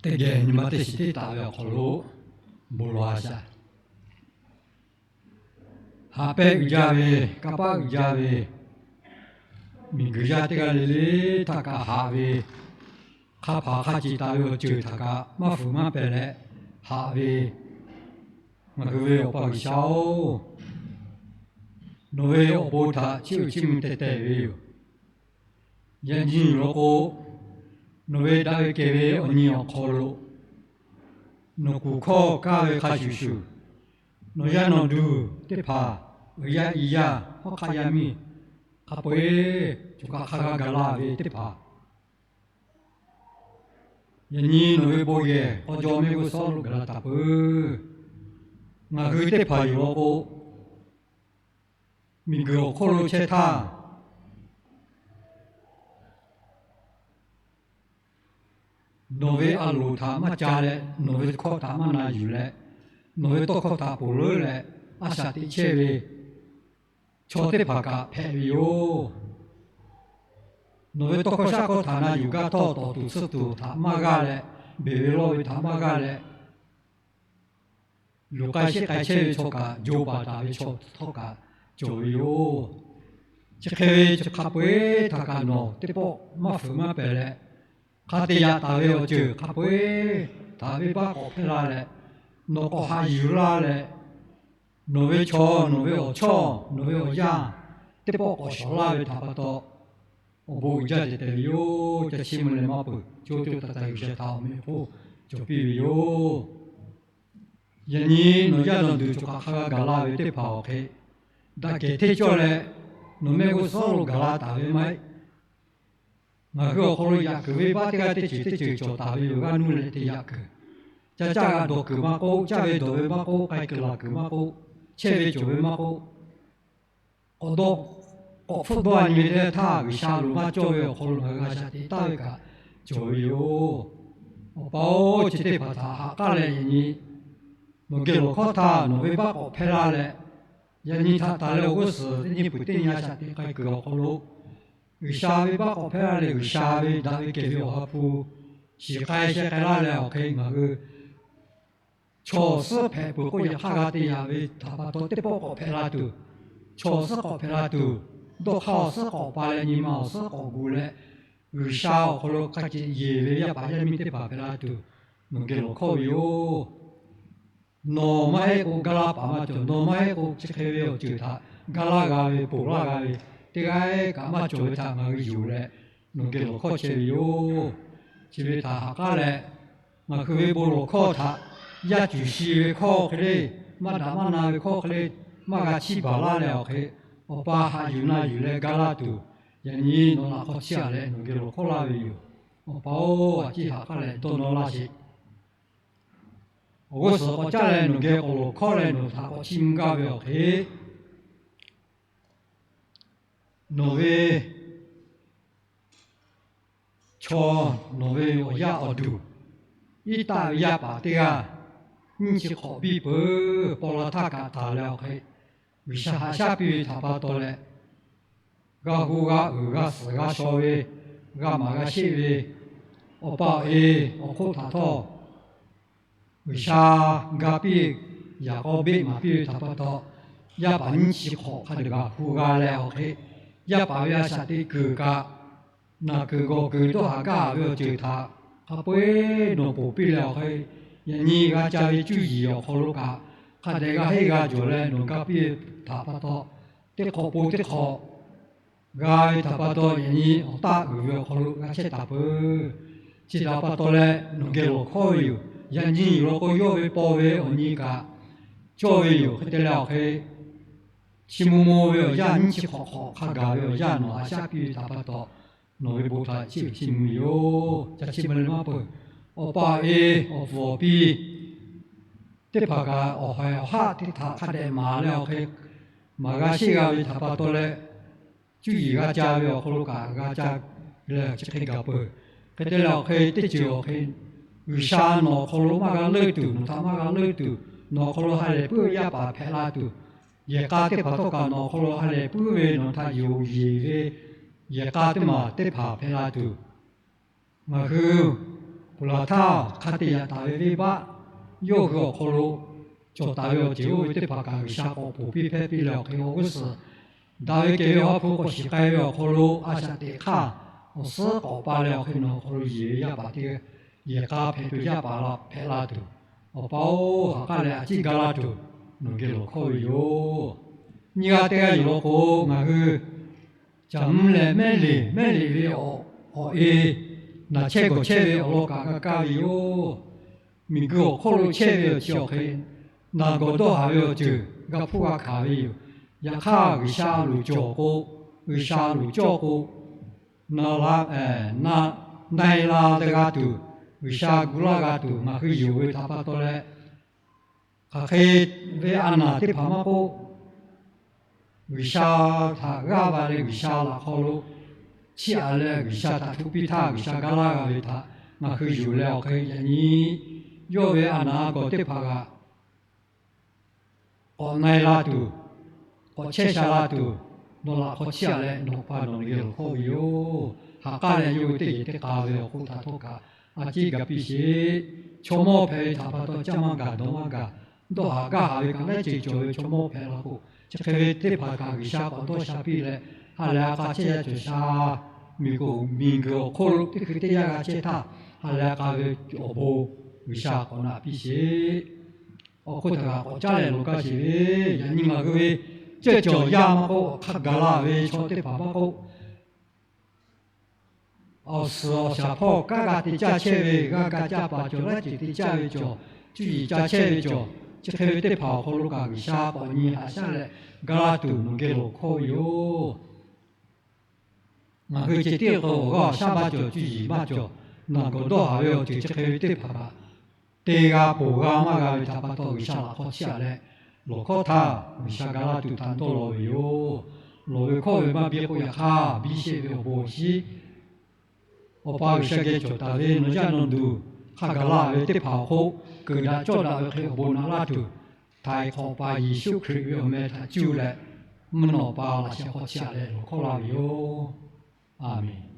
Teˇ geh nyi ma teˇ shiˍ teˇ taˍ ve awˬ hk'aw lo bon lawˬ a shaˍ. Haꞈ pehnˇ uiˍ jaˇ ve, kanˇ paˆ uiˍ jaˇ ve, miˬguiˬ yaˇ teˇ g'aˇ le le htaꞈ kaꞈ haꞈ ve, hk'a hpaˍ hk'a ceˬ taˍ ve awˬ ceuˬ htaꞈ kaꞈ maˇ fuiˍ maˇ pehˬ leh haꞈ ve, ngaˬ hui ve Awˬ pa G'uiˬsha-oˬ, nawˬ ve awˬ bon htaꞈ chiˇ uiˍ chiˇ mvuh teh teh ve yoˬ. Yaꞈ nyi law k'o, nawˬ ve daꞈ ve kehˬ ve awˬ nyi awˬ hk'aw lo nawˬ kuˬ hkawˇ kaˇ ve hk'a shuˍ shuˍ, nawˬ yaˇ nawˬ duˬ teˇ hpaˍ, uiˍ yaˇ i yaˇ hawˉ hk'aˆ yaˇ miˇ hk'a peu-eˬ cawˬ kaꞈ hk'a g'a gaˬ la ve teˇ hpaˍ, yaꞈ nyi nawˬ ve bon yehˬ k'aw jaw mehˆ g'uˇ suhˍ lo gaˬ la taˍ peuˬ. Ngaˬ hui teˇ hpaˍ yoˬ law k'o, miˬguiˬ awˬ hk'oˆ lo chehˇ htaˇ, nawˬ ve a loˍ htaꞈ maˇ ca leh, nawˬ ve hkawˇ htaꞈ maˇ na yuˬ leh, nawˬ ve tawˇ hkawˇ htaꞈ ponˬ leuˉ leh, a shaꞈ teꞈ chehˇ ve chaw teˇ hpaˍ kaꞈ hpehꞈ ve yoˬ. Nawˬ ve tawˇ hkawˇ shaˉ hkawˇ htaꞈ na yuˬ gaˇ htawˇ, tawˍ tuˬ tsuhˇ tuˬ htaꞈ maˇ g'aˇ leh, beˬ ve lawˇ ve htaꞈ maˇ g'aˇ leh, luˬ k'ai sheˆ k'ai chehˇ ve chaw kaꞈ, jo paˍ taˍ ve chaw htawˇ kaꞈ cawˬ ve yoˬ. Chi hk'e ve chi hk'a peu-eˬ htaꞈ kaꞈ nawˬ teˇ pawˆ maˇ fuiˍ maˇ pehˬ leh, hk'a te yaꞈ taˍ ve awˬ ceuˬ hk'a peu-eˬ htaꞈ venˇbaˆ k'awꞈ hpehˇ laˇ leh, nawˬ k'awꞈ haꞈ yuˬ laˇ leh, nawˬ ve chaw, nawˬ ve awˬ chawˇ, nawˬ ve awˬ yaˇ teˇ pawˆ k'awꞈ shawˍ laˇ ve htaꞈ pa taw, awˬ bon uiˍ jaˇ te te ve yoˬ. Ca chiˇ mvuh leh maˇ peuˬ. Co co taiˍ taiˍ G'uiˬsha htaꞈ awˬ meꞈ awˬ hponˇ cawˬ piˇ ve yoˬ. Yaꞈ nyi nawˬ yaˇ nawˬ duˬ cawˬ kaꞈ hk'a g'a gaˬ la ve teˇ hpaˍ awˬ hk'e, daꞈ kehˬ hteˇ cawˇ leh nawˬ mehˆ g'uˇ suhˍ lo gaˬ la taˍ ve maˇ heˆ. Ngaˬ hui awˬ hk'aw lo yaꞈ kuiˬ venˇbaˆ teˇ g'aˇ teˇ ceuˬ teˇ ceuˬ cawˬ taˍ ve yoˬ. G'aˇ nuˇ leh te yaꞈ kuiˬ, ca caˇ g'a dawˬ kuiˬ maˇ k'oˆ, caˇ ve dawˬ ve maˇ k'oˆ, k'ai kuiˬ laˬ kuiˬ maˇ k'oˆ, chehˇ ve cawˬ ve maˇ k'oˆ, k'awꞈ dawˇ, k'awꞈ hpfuhˆ dawˇ a nyi ve teˇ htaˇ, G'uiˬsha loˍ maˇ cawˇ ve awˬ hk'aw lo ngaˬ hui g'a shaꞈ teꞈ taˍ ve kaꞈ cawˬ ve yoˬ. Awˬ pa-oˬ, chi teˇ hpaˍ htaꞈ haꞈ k'aˉ leh yaꞈ nyi nawˬ geh lawˬ hkawˇ htaˇ nawˬ venˇbaˆ k'awꞈ hpehˇ laˇ leh, yaꞈ nyi htaꞈ taˍ leh awˬ g'uˇ suhˍ teˇ nyi puiˬ teˇ nyi a shaꞈ teꞈ k'ai kuiˬ awˬ hk'aw lo, G'uiˬsha venˇbaˆ k'awꞈ hpehˇ laˇ leh, G'uiˬsha ve daꞈ ve kehˬ ve Awˬ ha hpu shiˍ k'ai sheh k'ai laˇ leh awˬ hk'e ngaˬ hui chaw awˬ suhˉ hpehꞈ peuˬ k'oˆ yaꞈ hk'aˇ g'a te yaꞈ ve htaꞈ pa taw teˇ pawˆ k'awꞈ hpehꞈ la tuˬ, chaw awˬ suhˉ k'awꞈ hpehꞈ la tuˬ, dawˇ hk'aˇ awˬ suhˉ k'awꞈ pa leh nyi ma awˬ suhˉ k'awꞈ gu leh, G'uiˬsha awˬ hk'aw lo hk'a ceꞈ yeˬ ve yaˇ paˍ yaˇ miˇ teˇ hpaˍ hpehꞈ la tuˬ, nawˬ geh lawˬ hkawˇ ve yoˬ. Nawˬ maˇ heˆ k'o, gaˇ laˇ paˍ maˇ cawˬ. Nawˬ maˇ heˆ k'o, chi hk'e ve awˬ ceuˬ htaꞈ gaˇ laˇ g'a ve, ponˬ laˇ g'a ve, teˇ g'aˇ kaꞈ maˇ cawˬ ve htaꞈ ngaˬ hui yonˍ leh, nawˬ geh lawˬ hkawˇ chehˇ ve yoˬ. Chi ve htaꞈ haꞈ k'aˉ leh, ngaˬ hui ve bon lawˬ hkawˇ htaꞈ yaˇ cuˬ shi ve hkawˇ hk'e le, maˇ daꞈ maˇ na ve hkawˇ hk'e le, maˇ g'a chiˇ baˬ laˇ leh awˬ hk'e, Awˬ pa haꞈ yuˬ na yuˬ leh gaˇ laˇ tuˬ, yaꞈ nyi nawˬ laꞈ k'aw chiˇ aꞈ leh nawˬ geh lawˬ hkawˇ laˇ ve yoˬ. Awˬ pa-oˬ, a ciˉ haꞈ k'aˉ leh dawˇ nawˇ laˇ sheˍ. Awˬ g'uˇ suhˍ k'awꞈ caˇ leh nawˬ geh k'awꞈ lawˬ hkawˇ leh nawˬ htaꞈ k'awꞈ chiˇ mvuh gaˇ ve awˬ hk'e, nawˬ ve chaw, nawˬ ve awˬ yaˇ awˬ duˬ, iˉ taˆ ve yaˇ paˍ teˇ g'aˇ nyiˇ chi hk'awꞈ biˇ peuˬ. Paw la htaˇ kaꞈ taˍ leh awˬ hk'e, G'uiˬsha haꞈ shaˉ piˇ ve htaꞈ pa taw leh, g'a hu g'a uiˍ g'a suhˍ g'a shaw ve, g'a maˍ g'a sheˆ ve, awˬ pa awˬ e awˬ hk'oˆ htaꞈ htawˇ G'uiˬsha ga piˇ, yaꞈ k'aw beˆ maˍ piˇ ve htaꞈ pa taw, yaˇ paˍ nyiˇ chi hk'awꞈ hk'a dehꞈ g'a hu g'a leh awˬ hk'e, yaˇ paˍ ve a shaꞈ teꞈ kuiˬ kaꞈ, naˬ kuiˬ gawˬ kuiˬ dawˇ haˍ gaˇ haˍ ve awˬ ceuˬ htaꞈ hk'a peu-eˬ nawˬ ponˬ piˇ leh awˬ hk'e, yaꞈ nyi g'a ca ve cuˇ yiˍ awˬ hk'aw lo kaꞈ, hk'a dehꞈ g'a henˇ g'a jawˬ leh nawˬ ga piˇ ve htaꞈ pa taw, teˇ hk'awꞈ po teˇ hk'awꞈ g'a ve htaꞈ pa taw, yaꞈ nyi awˬ taˆ uiˍ ve awˬ hk'aw lo g'a chehˇ taˍ peuˬ. Chi htaꞈ pa taw leh nawˬ geh lawˬ hkawˇ ve yoˬ. Yaꞈ nyi law k'o, yawˇ ve paw ve awˬ nyi kaꞈ cawˇ ve yoˬ. Hk'e te leh awˬ hk'e, chi mo mo ve awˬ yaˇ nyiˇ chi hk'awꞈ hk'awꞈ hk'a gaˬ ve awˬ yaˇ nawˬ haꞈ shaˉ piˇ ve htaꞈ pa taw, nawˬ ve bon htaꞈ chiˇ uiˍ chiˇ mvuh ve yoˬ. Ca chiˇ mvuh leh maˇ peuˬ. Awˬ pa awˬ e, awˬ pfuhˍ awˬ pi teˇ hpaˍ kaꞈ awˬ haiˬ awˬ haˆ teˇ htaꞈ hk'a dehꞈ maˍ leh awˬ hk'e, maˍ g'a sheˆ g'a ve htaꞈ pa taw leh, cuˇ yiˍ g'a ca ve awˬ hk'aw lo kaꞈ g'a ca leh chi hk'e gaˬ peuˬ. Hk'e te leh awˬ hk'e, teˇ ceuˬ awˬ hk'e G'uiˬsha nawˬ awˬ hk'aw lo maˇ g'a leuˆ tuˬ, nawˬ htaꞈ maˇ g'a leuˆ tuˬ, nawˬ awˬ hk'aw lo ha lehˬ puiˉ ve yaˇ paˍ hpehꞈ la tuˬ, yehˬ k'a teˇ hpaˍ htawˇ kaꞈ nawˬ awˬ hk'aw lo ha lehˬ puiˉ ve nawˬ htaꞈ yonˍ yeˬ ve yehˬ k'a teˇ maˬ teˇ hpaˍ hpehꞈ la tuˬ, ngaˬ hui ponˬ laˬ htaˇ hk'a te yaꞈ taˍ ve venˇbaˆ yawˇ hui awˬ hk'aw lo cawˬ taˍ ve awˬ ceuˬ oˇ ve teˇ hpaˍ kaꞈ G'uiˬsha k'awꞈ ponˬ piˇ hpehˇ piˇ leh awˬ hk'e awˬ g'uˇ suhˍ daꞈ ve kehˬ ve Awˬ ha hpu k'awꞈ shiˍ k'ai ve awˬ hk'aw lo a shaꞈ teꞈ hk'aˇ, awˬ suhˉ k'awꞈ pa leh awˬ hk'e nawˬ awˬ hk'aw lo yeˬ ve yaˇ paˍ teˇ yehˬ k'a hpehꞈ tuˬ yaˇ paˍ la hpehꞈ la tuˬ, Awˬ pa-oˬ, ha k'aˉ leh a ciˉ gaˇ laˇ tuˬ nawˬ geh lawˬ hkawˇ ve yoˬ. Nyiˇ g'aˇ teˇ g'aˇ yoˬ law k'o, ngaˬ hui Caˬ mvuhˇ leh mehˉ liꞈ, mehˉ liꞈ ve awˬ e naˬ chehˇ gawˬ chehˇ ve awˬ lawn kaꞈ g'a kaˇ ve yoˬ. Miˬguiˬ awˬ hk'oˆ lo chehˇ ve awˬ chi awˬ hk'e, naˬ gawˬ dawˇ haˍ ve awˬ ceuˬ g'a hpuˇ g'a hkanˍ ve yoˬ. Yaꞈ hk'aˇ, G'uiˬsha loˍ cawˬ k'o, G'uiˬsha loˍ cawˇ k'o, na la, na, na-e la leh g'a tuˬ, G'uiˬsha gu laˇ g'a tuˬ ngaˬ hui yonˍ ve htaꞈ pa taw leh, hk'aˬ hk'e ve a naˬ teˇ hpaˍ maˇ k'oˆ, G'uiˬsha htaꞈ g'aˇ va leh G'uiˬsha laꞈ hk'aw lo chiˇ aꞈ leh G'uiˬsha htaꞈ htoꞈ piˇ htaˇ G'uiˬsha gaˇ laˇ g'a ve htaꞈ ngaˬ hui yonˍ leh awˬ hk'e yaꞈ nyi yawˇ ve a naˬ a kawˬ teˇ hpaˍ g'aꞈ k'awꞈ na-e la tuˬ, k'awꞈ chehˇ sha la tuˬ, nawˬ laꞈ hk'aw chiˇ aꞈ leh nawˬ pa nawˬ geh lawˬ hkawˇ ve yoˬ. Ha k'aˉ leh yawˇ hui teˇ yehˬ teˇ k'a ve awˬ hk'oˆ htaꞈ htawˇ kaꞈ a ciˉ ga piˇ sheˍ. Chaw mawˇ hpehꞈ ve htaꞈ pa taw caˇ maˇ gaˬ dawˬ maˇ gaˬ, dawˇ haˍ gaˇ haˍ ve kaꞈ laiˉ ceuˬ cawˬ ve chaw mawˇ hpehꞈ la k'o, chi hk'e ve teˇ hpaˍ kaꞈ G'uiˬsha k'awꞈ dawˇ sha piˇ leh, ha lehˬ a k'a chehˇ yaˇ cawˬ sha, miˬguiˬ, miˬguiˬ awˬ hk'oˆ lo teˇ hkui teˇ yanˇ g'a chehˇ htaˇ, ha lehˬ a k'a ve awˬ bon G'uiˬsha k'awꞈ naꞈ piˇ sheˍ. Awˬ hk'oˆ htaꞈ kaꞈ k'awꞈ caˉ leh lawˬ gaˇ sheˍ ve, yaꞈ nyi ngaˬ hui ve ceuˇ cawˬ yaˇ maˇ k'oˆ, awˬ hk'aˇ gaˬ la ve chaw teˇ hpaˍ maˇ k'oˆ, awˬ suhˍ awˬ shaˍ hpawˇ kanˉ g'a te caˇ chehˇ ve, g'a ga caˇ paˍ cawˬ, laiˉ ceuˬ te caˇ ve cawˬ, cuˇ yiˍ caˇ chehˇ ve cawˬ, chi hk'e ve teˇ hpaˍ awˬ hk'aw lo kaꞈ G'uiˬsha k'awꞈ nyi haꞈ shaˉ leh gaˇ tuˬ nawˬ geh lawˬ hkawˇ ve yoˬ. Ngaˬ hui ceh tiˉ awˬ hk'aw lo g'aˇ awˬ shaˉ maˇ cawˬ, cuˇ yiˍ maˇ cawˬ, naˬ gawˬ dawˇ haˍ ve awˬ ceuˬ chi hk'e ve teˇ hpaˍ kaꞈ te g'a ponˬ g'a maˇ g'a ve htaꞈ pa taw G'uiˬsha laꞈ hk'aw chiˇ aꞈ leh lawˬ hkawˇ htaˇ G'uiˬsha gaˇ laˇ tuˬ htaꞈ dawˇ law ve yoˬ. Lawˬ ve hkawˇ ve maˇ biˇ k'oˆ yaꞈ hk'aˇ, biˇ sheˆ ve awˬ bon awˬ shinˉ Awˬ pa G'uiˬsha geh cawˬ taˍ ve nawˬ yaˇ nawˬ duˬ hk'a gaˬ la ve teˇ hpaˍ awˬ hk'oˆ, kuiˬ daꞈ cawˇ daꞈ ve hk'e awˬ bon naꞈ laˇ tuˬ, htaiˍ hk'awꞈ paˍ Yeˍsuˆ Hkriꞈ ve awˬ meh htaꞈ cuˇ leh, mvuhˇ naw Awˬ pa laꞈ sheh hk'aw chiˇ aꞈ leh lawˬ hkawˇ laˇ ve yoˬ. A menˬ.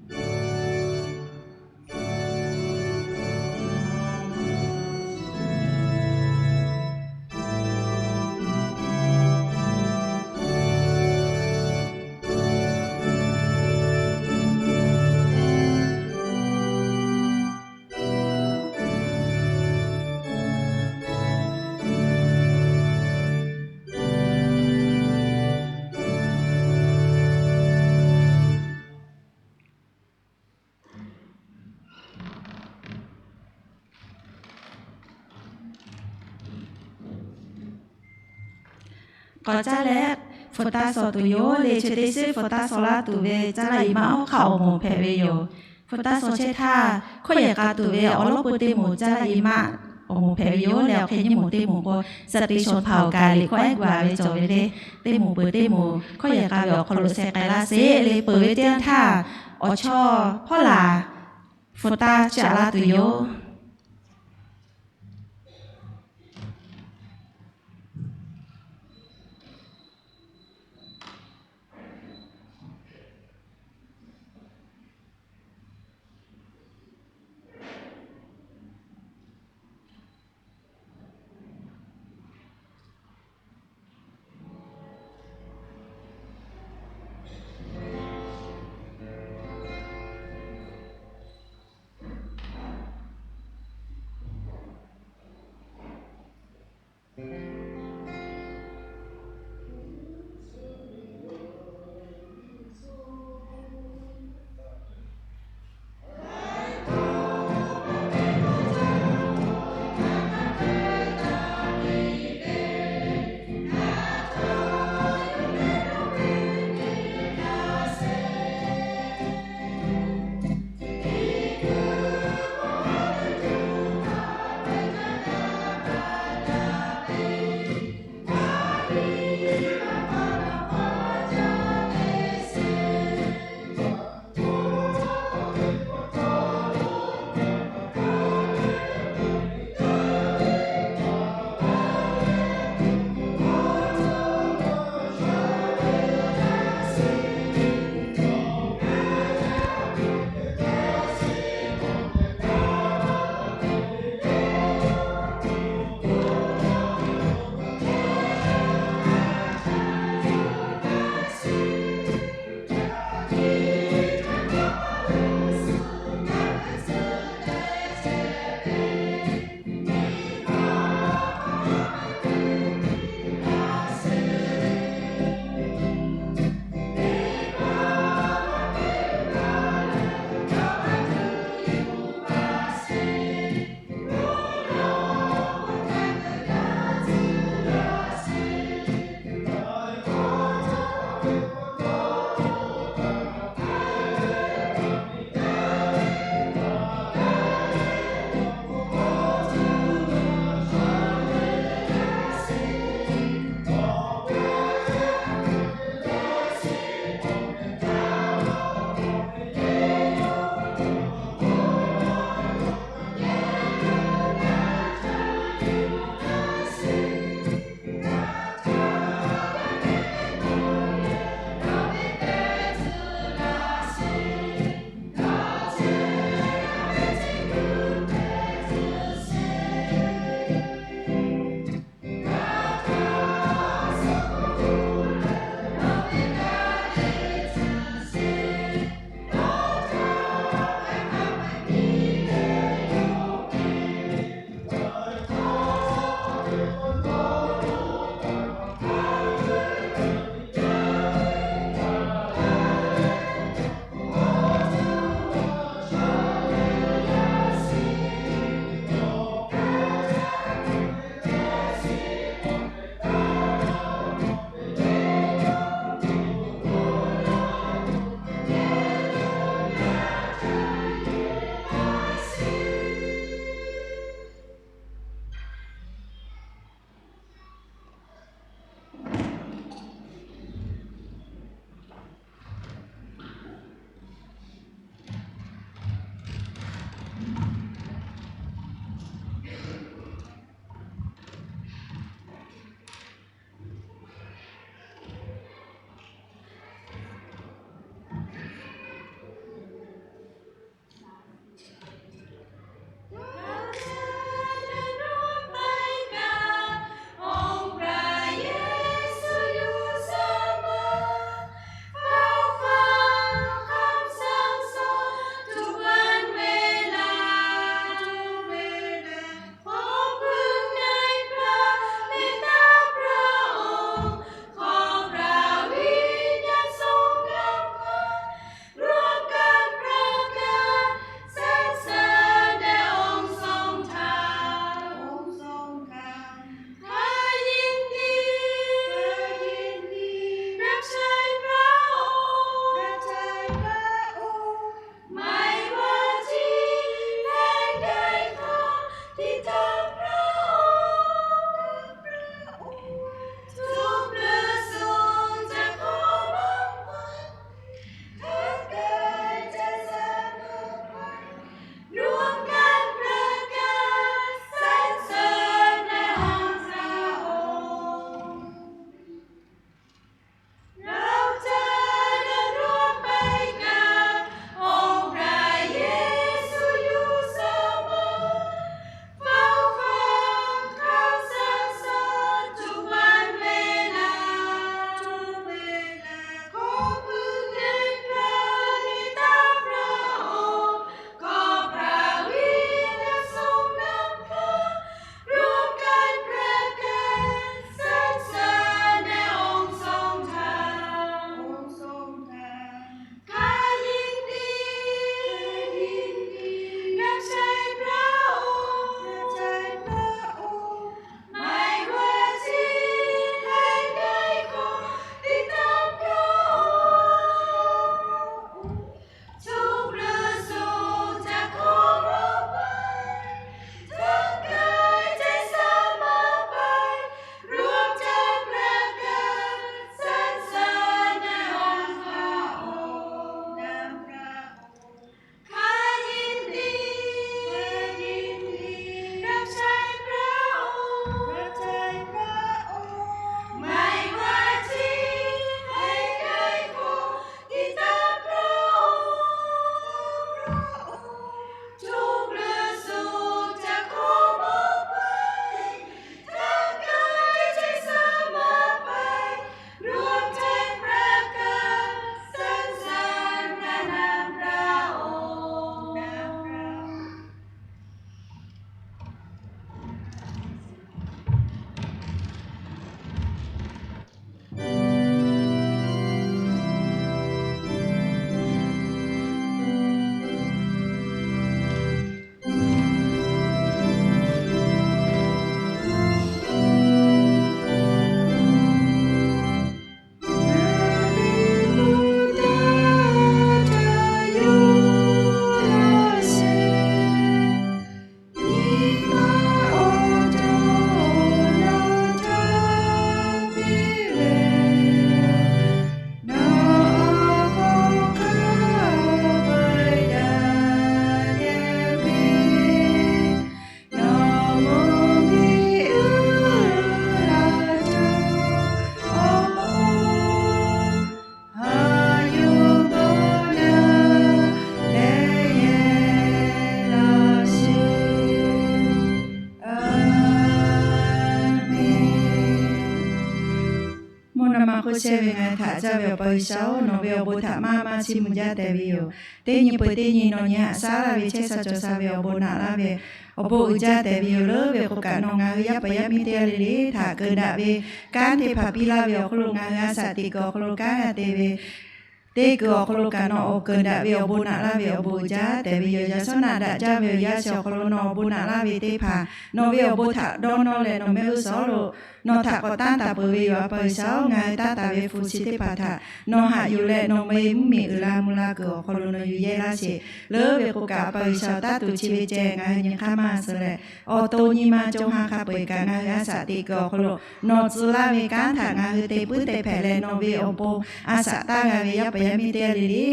K'awꞈ caˇ leh, hpu taˇ shawˍ tuˬ yoˬ le. Chi teˇ shiˉ hpu taˇ shawˍ laˇ tuˬ ve caˇ laˇ i maˇ awˬ hk'aˇ awˬ moˍ hpehꞈ ve yoˬ. Hpu taˇ shawˍ chehˇ htaˇ, hkawˇ yehˬ k'a tuˬ ve awˬ lawˉ peu teˇ moˍ caˇ laˇ i maˇ awˬ moˍ hpehꞈ ve yoˬ le. Awˬ hk'e nyiˇ moˍ teˇ moˍ k'o, sha te shawˍ hpaˍ awˬ kaˍ liꞈ hkawˇ ehˉ gu a ve cawˬ ve le. Teˇ moˍ peuˬ teˇ moˍ hkawˇ yehˬ k'a ve awˬ hk'aw lo sheh k'ai laˇ sheˍ le. Peuˬ ve teˇ yanˇ htaˇ, awˬ chawˇ hpawˇ laˬ hpu taˇ caˇ laˇ tuˬ yoˬ. chehˇ ve ngaˬ hui htaꞈ caˇ ve Awˬ pa G'uiˬsha-oˬ, nawˬ ve awˬ bon htaꞈ maˇ maˇ chiˇ mvuh jaˇ tehꞈ ve yoˬ. Teˇ nyi peuˬ teˇ nyi nawˬ nyi haꞈ shaˉ laˇ ve chehˇ sha cawˬ sha ve awˬ bon naꞈ laˇ ve awˬ bon uiˍ jaˇ tehꞈ ve yoˬ. Leuˉ ve k'o kaꞈ nawˬ ngaˬ hui yaˇ paˍ yaˇ miˇ teˇ g'aˇ le le htaꞈ keunˍ daꞈ ve kanˉ teˇ hpaˍ piˇ laˇ ve awˬ hk'aw lo ngaˬ hui a shaꞈ teꞈ kuiˬ awˬ hk'aw lo kanˉ g'a te ve teˇ kuiˬ awˬ hk'aw lo kaꞈ nawˬ awˬ keunˍ daꞈ ve awˬ bon naꞈ laˇ ve awˬ bon uiˍ jaˇ tehꞈ ve yoˬ. Yaꞈ shawˉ naꞈ daꞈ jaˇ ve awˬ yanˇ chi awˬ hk'aw lo nawˬ awˬ bon naꞈ laˇ ve teˇ hpaˍ nawˬ ve awˬ bon htaꞈ dawˇ nawˇ leh nawˬ mehˆ g'uˇ suhˍ lo nawˬ htaꞈ k'awꞈ tanˇ taˍ peuˬ ve yoˬ. A pa G'uiˬsha-oˬ, ngaˬ hui taˇ taˍ ve hpu chi teˇ hpaˍ htaꞈ nawˬ haꞈ yuˬ leh nawˬ ve mvuhˇmiˬ uiˍ la mvuh la kuiˬ awˬ hk'aw lo nawˬ yuˬ yehˇ laˇ sheˍ. Leuˉ ve k'o kaꞈ, a pa G'uiˬsha-oˬ, taˇ tuˬ chi ve ceh ngaˬ hui nyi hk'aˇ maˇ suh leh, awˬ to nyi ma co ha hk'a peu-eˬ kaꞈ ngaˬ hui a shaꞈ teꞈ kuiˬ awˬ hk'aw lo nawˬ tcuh laˇ ve kanˉ htaꞈ ngaˬ hui te puiˉ te hpehꞈ leh, nawˬ ve awˬ bon a shaꞈ taˇ g'a ve yaˇ paˍ yaˇ miˇ teˇ g'aˇ le le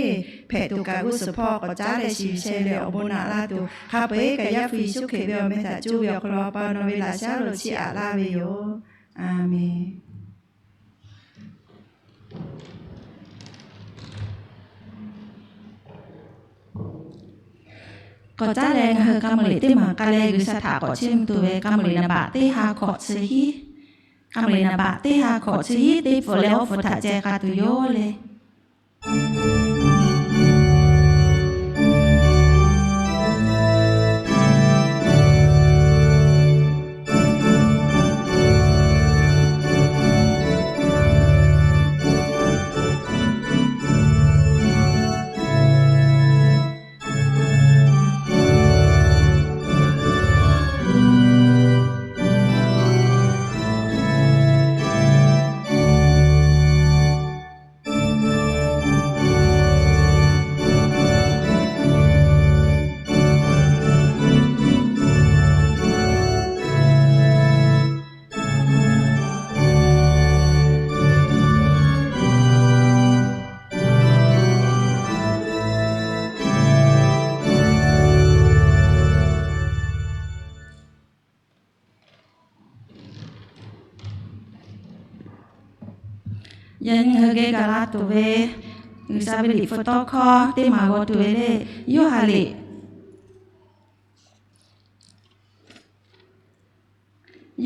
hpehꞈ tuˬ kaꞈ g'uˇ suhˍ hpawˇ k'awꞈ caˉ leh shiˍ sheh leh awˬ bon naꞈ laˇ tuˬ, hk'a peu-eˬ kaꞈ Yaˇ hpu Yeˍsuˆ Hkriꞈ ve awˬ meh htaꞈ cuˇ ve awˬ hk'aw lo Awˬ pa nawˬ ve laꞈ shaˉ lo chiˇ aꞈ laˇ ve yoˬ. A menˬ. K'awꞈ caˉ leh ngaˬ hui ka meuꞈ liꞈ teˇ maˬ k'ai leh G'uiˬsha htaꞈ k'awꞈ chiˇ mvuh tuˬ ve ka meuꞈ liꞈ naˍ baꞈ teˇ ha hkawꞈ chi hiˉ, ka meuꞈ liꞈ naˍ baꞈ teˇ ha hkawꞈ chi hiˉ teˇ pfuhˍ leh awˬ pfuhˍ htaꞈ ceh k'a tuˬ yoˬ le. Yaꞈ nyi ngaˬ hui geh gaˬ la tuˬ ve G'uiˬsha ve Liꞈ hpu tawˇ hkawˇ teˇ maˬ g'aw tuˬ ve le. Yoˇhanˬ liꞈ,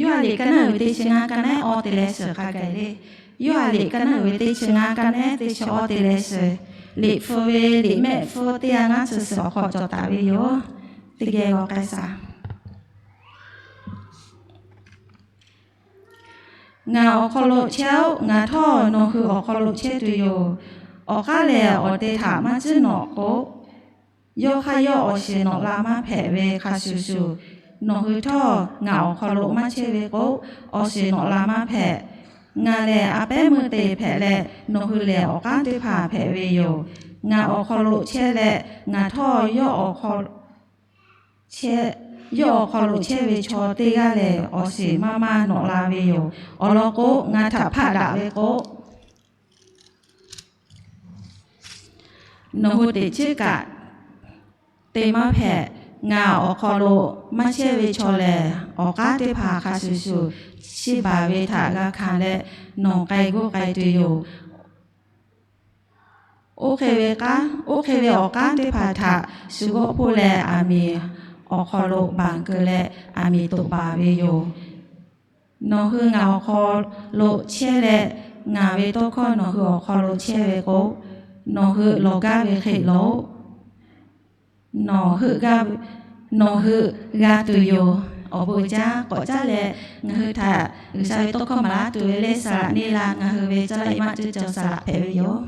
Yoˇhanˬ liꞈ ka naˉ uiˍ ve teˇ chi ngaˇ ka naˉ awˇ te leh suhˍ hk'a gaˬ le. Yoˇhanˬ liꞈ ka naˉ uiˍ ve teˇ chi ngaˇ ka naˉ teˇ chi awˇ te leh suhˍ, Liꞈ hpu ve liꞈ mehˆ hpfuhˇ teˇ ha ngaˇ chi suhˍ awˬ hk'aw cawˬ taˍ ve yoˬ. Teˇ geh g'aw k'ai shaˍ. Ngaˬ awˬ hk'aw lo chehˇ-oˆ. Ngaˬ htawˇ nawˬ hui awˬ hk'aw lo chehˇ tuˬ yoˬ. Awˬ k'aˉ lehˬ awˬ te htaꞈ maˇ tcuhˉ nawꞈ k'o, yawˇ hk'aˇ yawˇ awˬ shiˍ nawꞈ la maˇ hpehꞈ ve hk'a shuˍ shuˍ, nawˬ hui htawˇ ngaˬ awˬ hk'aw lo maˇ chehˇ ve k'o, awˬ shiˍ nawꞈ la maˇ hpehꞈ. Ngaˬ lehˬ a pehˉ meuˇ te hpehꞈ leh, nawˬ hui lehˬ awˬ k'aˉ teˇ hpaˍ hpehꞈ ve yoˬ. Ngaˬ awˬ hk'aw lo chehˇ leh, ngaˬ htawˇ yawˇ awˬ hk'aw lo chehˇ ve chaw teˇ g'aˇ lehˬ, awˬ shiˍ maˇ maˇ nawꞈ la ve yoˬ. Awˬ lawn k'o, ngaˬ htaꞈ hpaˆ daꞈ ve k'o, nawˬ hui teꞈ chiˉ kaꞈ te maˇ hpehꞈ. Ngaˬ awˬ hk'aw lo maˇ chehˇ ve chaw lehˬ, awˬ k'aˉ teˇ hpaˍ hk'a shuˍ shuˍ, chiˇ baˬ ve htaꞈ g'a hkanˍ leh, nawˬ k'ai g'uˇ k'ai tuˬ yoˬ. Oˇ hk'e ve k'aˉ, oˇ hk'e ve awˬ k'aˉ teˇ hpaˍ htaꞈ shu g'awˆ hpoˆ leh, aˬ miˍ awˬ hk'aw lo baˬ keu leh, aˬ miˍ toꞈ baˬ ve yoˬ. Nawˬ hui ngaˬ awˬ hk'aw lo chehˇ leh, ngaˬ ve tawˇ hkawˇ nawˬ hui awˬ hk'aw lo chehˇ ve k'o, nawˬ hui lawˬ gaˇ ve hk'e lawˬ-oˆ. Nawˬ hui g'a, nawˬ hui g'a tuˬ yoˬ. Awˬ bon uiˍ jaˇ. K'awꞈ caˉ leh, ngaˬ hui htaꞈ G'uiˬsha ve tawˇ hkawˇ maˍ laˇ tuˬ ve le, saˍ laꞈ neˇ la ngaˬ hui ve caˇ laˇ i maˆ cuˇ caw saˍ laꞈ hpehꞈ ve yoˬ.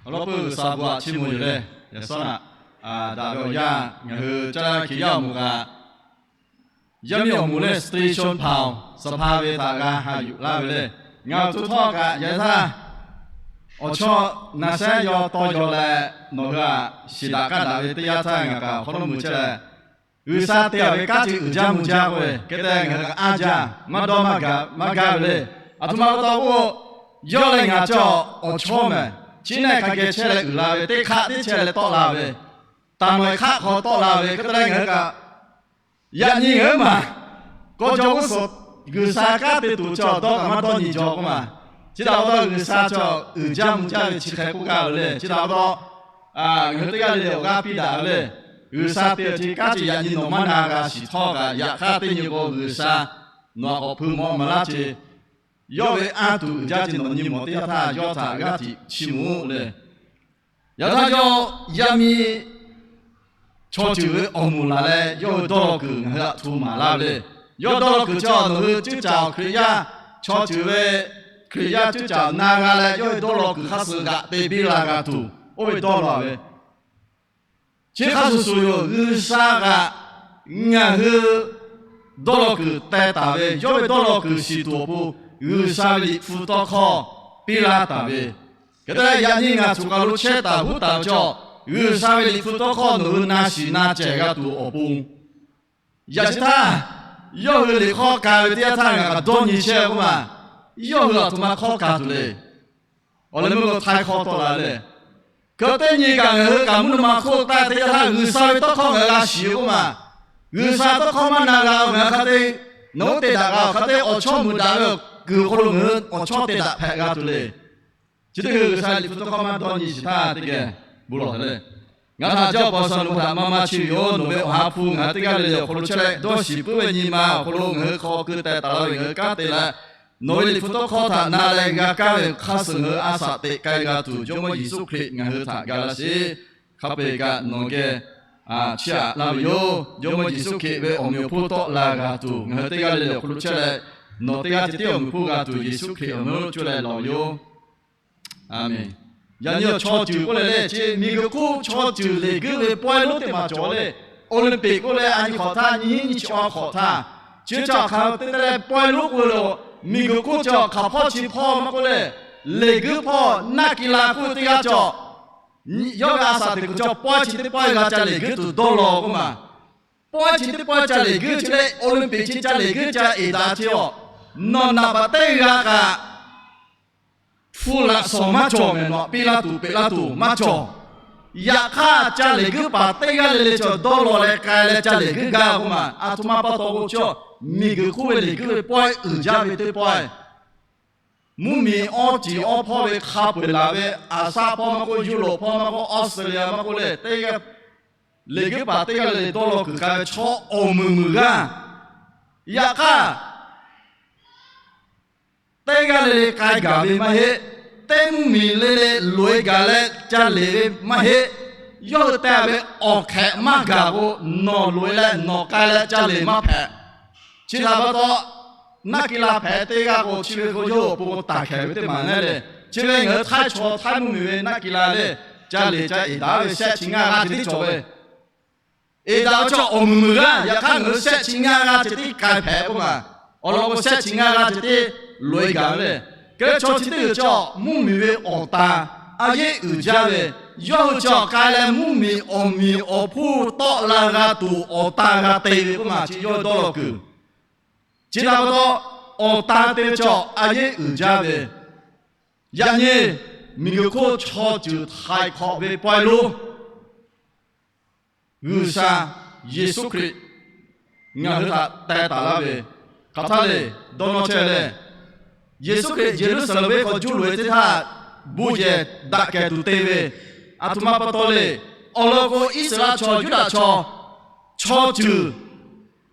Awˬ lawn peuˬ G'uiˬsha bon aꞈ chiˇ mvuh yoˬ le. Yaꞈ shawˉ naꞈ daꞈ ve awˬ yanˇ ngaˬ hui caˇ laˇ hkiˬ yaˇ awˬ moˍ kaꞈ, yaˇ miˇ awˬ moˍ leh station เผ่า สภา ve htaꞈ g'a haꞈ yuˬ laˇ ve le. Ngaˬ awˬ to htawˇ kaꞈ yaꞈ htaˇ awˬ chawˇ naˍ shehˉ yaw taw yaw leh, nawˬ hui aꞈ shiˍ daꞈ kaˇ daꞈ ve teˇ yanˇ htaˇ ngaˬ kaꞈ awˬ hk'aw lo mui chehˇ leh, G'uiˬsha te-a ve kanˉ chi uiˍ jaˇ mvuh jaˇ k'oˆ ve, hk'e te ngaˬ hui kaꞈ a jaˇ maˇ dawˇ maˇ gaˬ maˇ gaˇ ve le. Aˬ htoꞈ ma pa taw k'o, yawˇ leh ngaˬ chi awˬ chawˇ mehˍ, chi neˆ hk'a geh chehˇ leh uiˍ la ve, teˇ hk'aˆ teˇ chehˇ leh tawˆ la ve, taˍ mawˬ hk'aˆ hk'aw tawˆ la ve, hk'e te leh ngaˬ hui kaꞈ yaꞈ nyi ngaˬ hui maˬ k'aw jaw g'uˇ suhˍ G'uiˬsha kanˉ te tuˬ chi awˬ dawˇ kaꞈ maˇ dawˇ nyi jaw k'oˆ ma. Chi htaꞈ pa taw G'uiˬsha chi uiˍ jaˇ mvuh jaˇ ve chi hk'e k'oˆ gaˇ ve le. Chi htaꞈ pa taw ngaˬ hui teˇ g'aˇ le le awˬ g'aˇ piˇ daꞈ ve le. G'uiˬsha te-a ce kanˉ ce yaꞈ nyi nawˬ maˇ na g'a shiˍ htawˇ kaꞈ, yaꞈ hk'aˇ teˇ nyi k'o G'uiˬsha nawˬ htaꞈ k'awꞈ hpui mawˇ maˍ laˇ ce. Yawˇ ve anˇ tuˬ uiˍ jaˇ ce nawˬ nyi mawˬ teˇ yanˇ htaˇ yawˇ htaꞈ g'aˇ tiꞈ chiˇ mvuh le. Yaꞈ hk'aˇ yawˇ yaˇ miˇ chaw ceuˬ ve awˬ moˍ laˬ leh, yawˇ hui dawˇ law kuiˬ ngaˬ hui htaꞈ hto maˍ laˇ ve le. Yawˇ dawˇ law kuiˬ chi awˬ nawˬ hui ceuˇ caˬ awˬ Hkriꞈ yaˇ, chaw ceuˬ ve Hkriꞈ yaˇ ceuˇ caˬ na g'a leh, yawˇ hui dawˇ law kuiˬ hk'a suh g'aꞈ te biˇ la g'a tuˬ, oˇ ve dawˇ law ve. Chi hk'a shuˍ shuˍ yoˬ, G'uiˬsha kaꞈ ngaˬ hui dawˇ law kuiˬ teh taˍ ve, yawˇ ve dawˇ law kuiˬ shiˍ tuˬ awˬ pon G'uiˬsha ve Liꞈ hpu tawˇ hkawˇ piˇ laˇ taˍ ve. Hk'e te leh, yaꞈ nyi ngaˬ choˬ kaˬ lo chehˇ taˍ huˉ taˍ ve chaw, G'uiˬsha ve Liꞈ hpu tawˇ hkawˇ nawˬ hui na shiˍ na cehˬ g'a tuˬ awˬ pon, yaꞈ chi htaˇ yawˇ hui liꞈ hk'awˇ ka ve teˇ yanˇ htaˇ ngaˬ kaꞈ dawˇ nyi chehˇ k'oˆ ma, yawˇ hui aˬ htoꞈ ma hk'awˇ ka tuˬ le. Awˬ leh meuˇ k'o htaiˍ hk'awˇ tawˆ la leh, hk'e teˇ nyi kaꞈ ngaˬ hui kaꞈ mvuhˇ naw ma hk'oˆ taˆ teˇ yanˇ htaˇ G'uiˬsha ve tawˇ hkawˇ ngaˬ hui g'a shiˍ k'oˆ ma, G'uiˬsha tawˇ hkawˇ maˇ na g'a-o, ngaˬ hui hk'a te, nawˬ hui te daꞈ g'a-o, hk'a te awˬ chawˇ meuꞈ daꞈ ve kuiˬ awˬ hk'aw lo ngaˬ hui awˬ chawˇ te daꞈ hpehꞈ g'a tuˬ le. Chi teˇ hkui G'uiˬsha ve Liꞈ hpu tawˇ hkawˇ maˇ dawˇ nyi shiˍ htaˇ teˇ geh bon lawˬ leh, ngaˬ htaꞈ jaˇ paw sha nawˬ htaꞈ maˇ maˇ chiˇ ve yoˬ. Nawˬ ve awˬ ha hpu ngaˬ hui teˇ g'aˇ le le awˬ hk'aw lo chehˇ leh dawˇ shiˍ puiˉ ve nyi ma awˬ hk'aw lo ngaˬ hui hk'aw keu teh taˍ la ve ngaˬ hui kanˉ te leh, nawˬ ve Liꞈ hpu tawˇ hkawˇ htaꞈ na leh g'a kaˇ ve hk'a suhˍ ngaˬ hui a shaꞈ teꞈ k'ai g'a tuˬ, Jawˇmawˇ Yeˍsuˆ Hkriꞈ ngaˬ hui htaꞈ ga laˇ sheˍ. Hk'a peu-eˬ kaꞈ nawˬ geh chiˇ aꞈ laˇ ve yoˬ. Jawˇmawˇ Yeˍsuˆ Hkriꞈ ve awˬ meꞈ awˬ hponˇ tawˆ la g'a tuˬ, ngaˬ hui teˇ g'aˇ le le awˬ hk'aw lo chehˇ leh, nawˬ teˇ g'aˇ ceh tiˉ awˬ meꞈ awˬ hponˇ g'a tuˬ, Yeˍsuˆ Hkriꞈ awˬ meh lo cuˇ leh lawˬ ve yoˬ. Aˬ menˍ. Yaꞈ nyi awˬ chaw ceuˬ k'oˆ leh leh, chi miˬguiˬ hk'oˆ chaw ceuˬ leˬ guiˇ ve pawehˇ lonˉ teˇ maˬ cawˬ le. Oˇliˇpiˍ k'oˆ leh a nyi hk'awꞈ htaˇ, nyiˇ hinˉ nyiˇ chi awˇ hk'awꞈ htaˇ, chi ve chaw hk'aˬ te te leh pawehˇ lonˉ k'oˆ ve lo, miˬguiˬ hk'oˆ chi awˬ hk'aˬ hpawˇ chi hpawˇ maˇ k'oˆ leh, leˬ guiˇ hpawˇ naˆ ki la k'oˆ ve teˇ g'aˇ cawˬ. Yawˇ ve a shaꞈ teꞈ kuiˬ chaw pawehˇ chi teˇ pawehˇ g'a ca leˬ guiˇ tuˬ dawˇ law k'oˆ ma. Pawehˇ chi teˇ pawehˇ ca leˬ guiˇ chi leh, Oˇliˇpiˍ chi ca leˬ guiˇ ca eˍ daꞈ chi awˬ, nawˬ naꞈ baꞈ teˇ g'aˇ kaꞈ hpu laꞈ shawˍ maˇ cawˬ mehˍ, nawˬ aꞈ piˇ laˇ tuˬ peꞈ laˇ tuˬ maˇ cawˬ. Yaꞈ hk'aˇ, ca leˬ guiˇ paˍ teˇ g'aˇ le le chi awˬ dawˇ law leh k'ai leh ca leˬ guiˇ gaˇ k'oˆ ma. Aˬ htoꞈ ma pa taw k'o, chi miˬguiˬ hk'oˆ ve leˬ guiˇ ve pawehˇ uiˍ jaˇ ve teˇ pawehˇ, mvuhˇmiˬ awˇ ceˬ awˇ hpawˇ ve hk'a peu-eˬ laˬ ve, Aˍsaˆ hpawˇ maˇ k'oˆ, Yuˇrawˍ hpawˇ maˇ k'oˆ, Australia maˇ k'oˆ leh, teˇ g'aˇ leˬ guiˇ paˍ teˇ g'aˇ le le dawˇ law kuiˬ k'ai ve chaw awˬ meuˍ meuˍ g'aˇ. Yaꞈ hk'aˇ, teˇ g'aˇ le le k'ai gaˬ ve maˇ heˆ. Teˇ mvuhˇmiˬ le le loꞈ-e gaˬ leh ca leˬ ve maˇ heˆ. Yawˇ hui teh ve awˬ hk'ehꞈ maˇ gaˬ k'o, nawˬ loꞈ-e leh nawˬ k'ai leh ca leˬ maˇ hpehꞈ. Chi htaꞈ pa taw, naˆ ki la hpehꞈ teˇ g'aˇ k'o, chi ve k'o yawˇ hui awˬ pon k'o taˍ hkehˍ ve teˇ maˬ le. Chi ve ngaˬ hui htaiˇ chaw htaiˇ mvuhˇmiˬ ve naˆ ki la le, ca leˬ ca eˍ daꞈ ve shehˆ chi ngaˇ g'aˇ ceh tiˉ cawˬ ve. Eˍ daꞈ ve chaw awˬ meuˍ meuˍ g'aˇ, yaꞈ hk'aˇ ngaˬ hui shehˆ chi ngaˇ g'aˇ ceh tiˉ k'ai hpehꞈ k'oˆ ma. Awˬ lawn k'o, shehˆ chi ngaˇ g'aˇ ceh tiˉ loꞈ-e gaˬ ve le. Kehˉ chaw chi teˇ g'uiˬ chaw mvuhˇmiˬ ve awˬ tan a yeˆ uiˍ jaˇ ve, yawˇ hui chi awˬ k'ai leh mvuhˇmiˬ awˬ miˬ awˬ hponˇ tawˆ la g'a tuˬ awˬ tan g'a te ve k'oˆ ma, chi yawˇ dawˇ law kuiˬ. Chi htaꞈ pa taw, awˬ tan te ve chaw a yeˆ uiˍ jaˇ ve, yaꞈ nyi miˬguiˬ hk'oˆ chaw ceuˬ htaiˍ hk'awꞈ ve pawehˇ lonˉ G'uiˬsha Yeˍsuˆ Hkriꞈ ngaˬ hui htaꞈ teh taˍ laˇ ve hk'aˬ htaˇ le, dawˇ nawˇ chehˇ leh, Yeˍsuˆ Hkriꞈ Yeˍruˆsaˍlehnˍ venˇ hk'aw juˇ loꞈ-e teˇ htaˇ, bon yehˬ daꞈ kehˬ tuˬ te ve, aˬ htoꞈ ma pa taw le. Awˬ lawn k'o, Iˉsaˍreˍlaˆ chaw, Yuˇdaꞈ chaw, chaw ceuˬ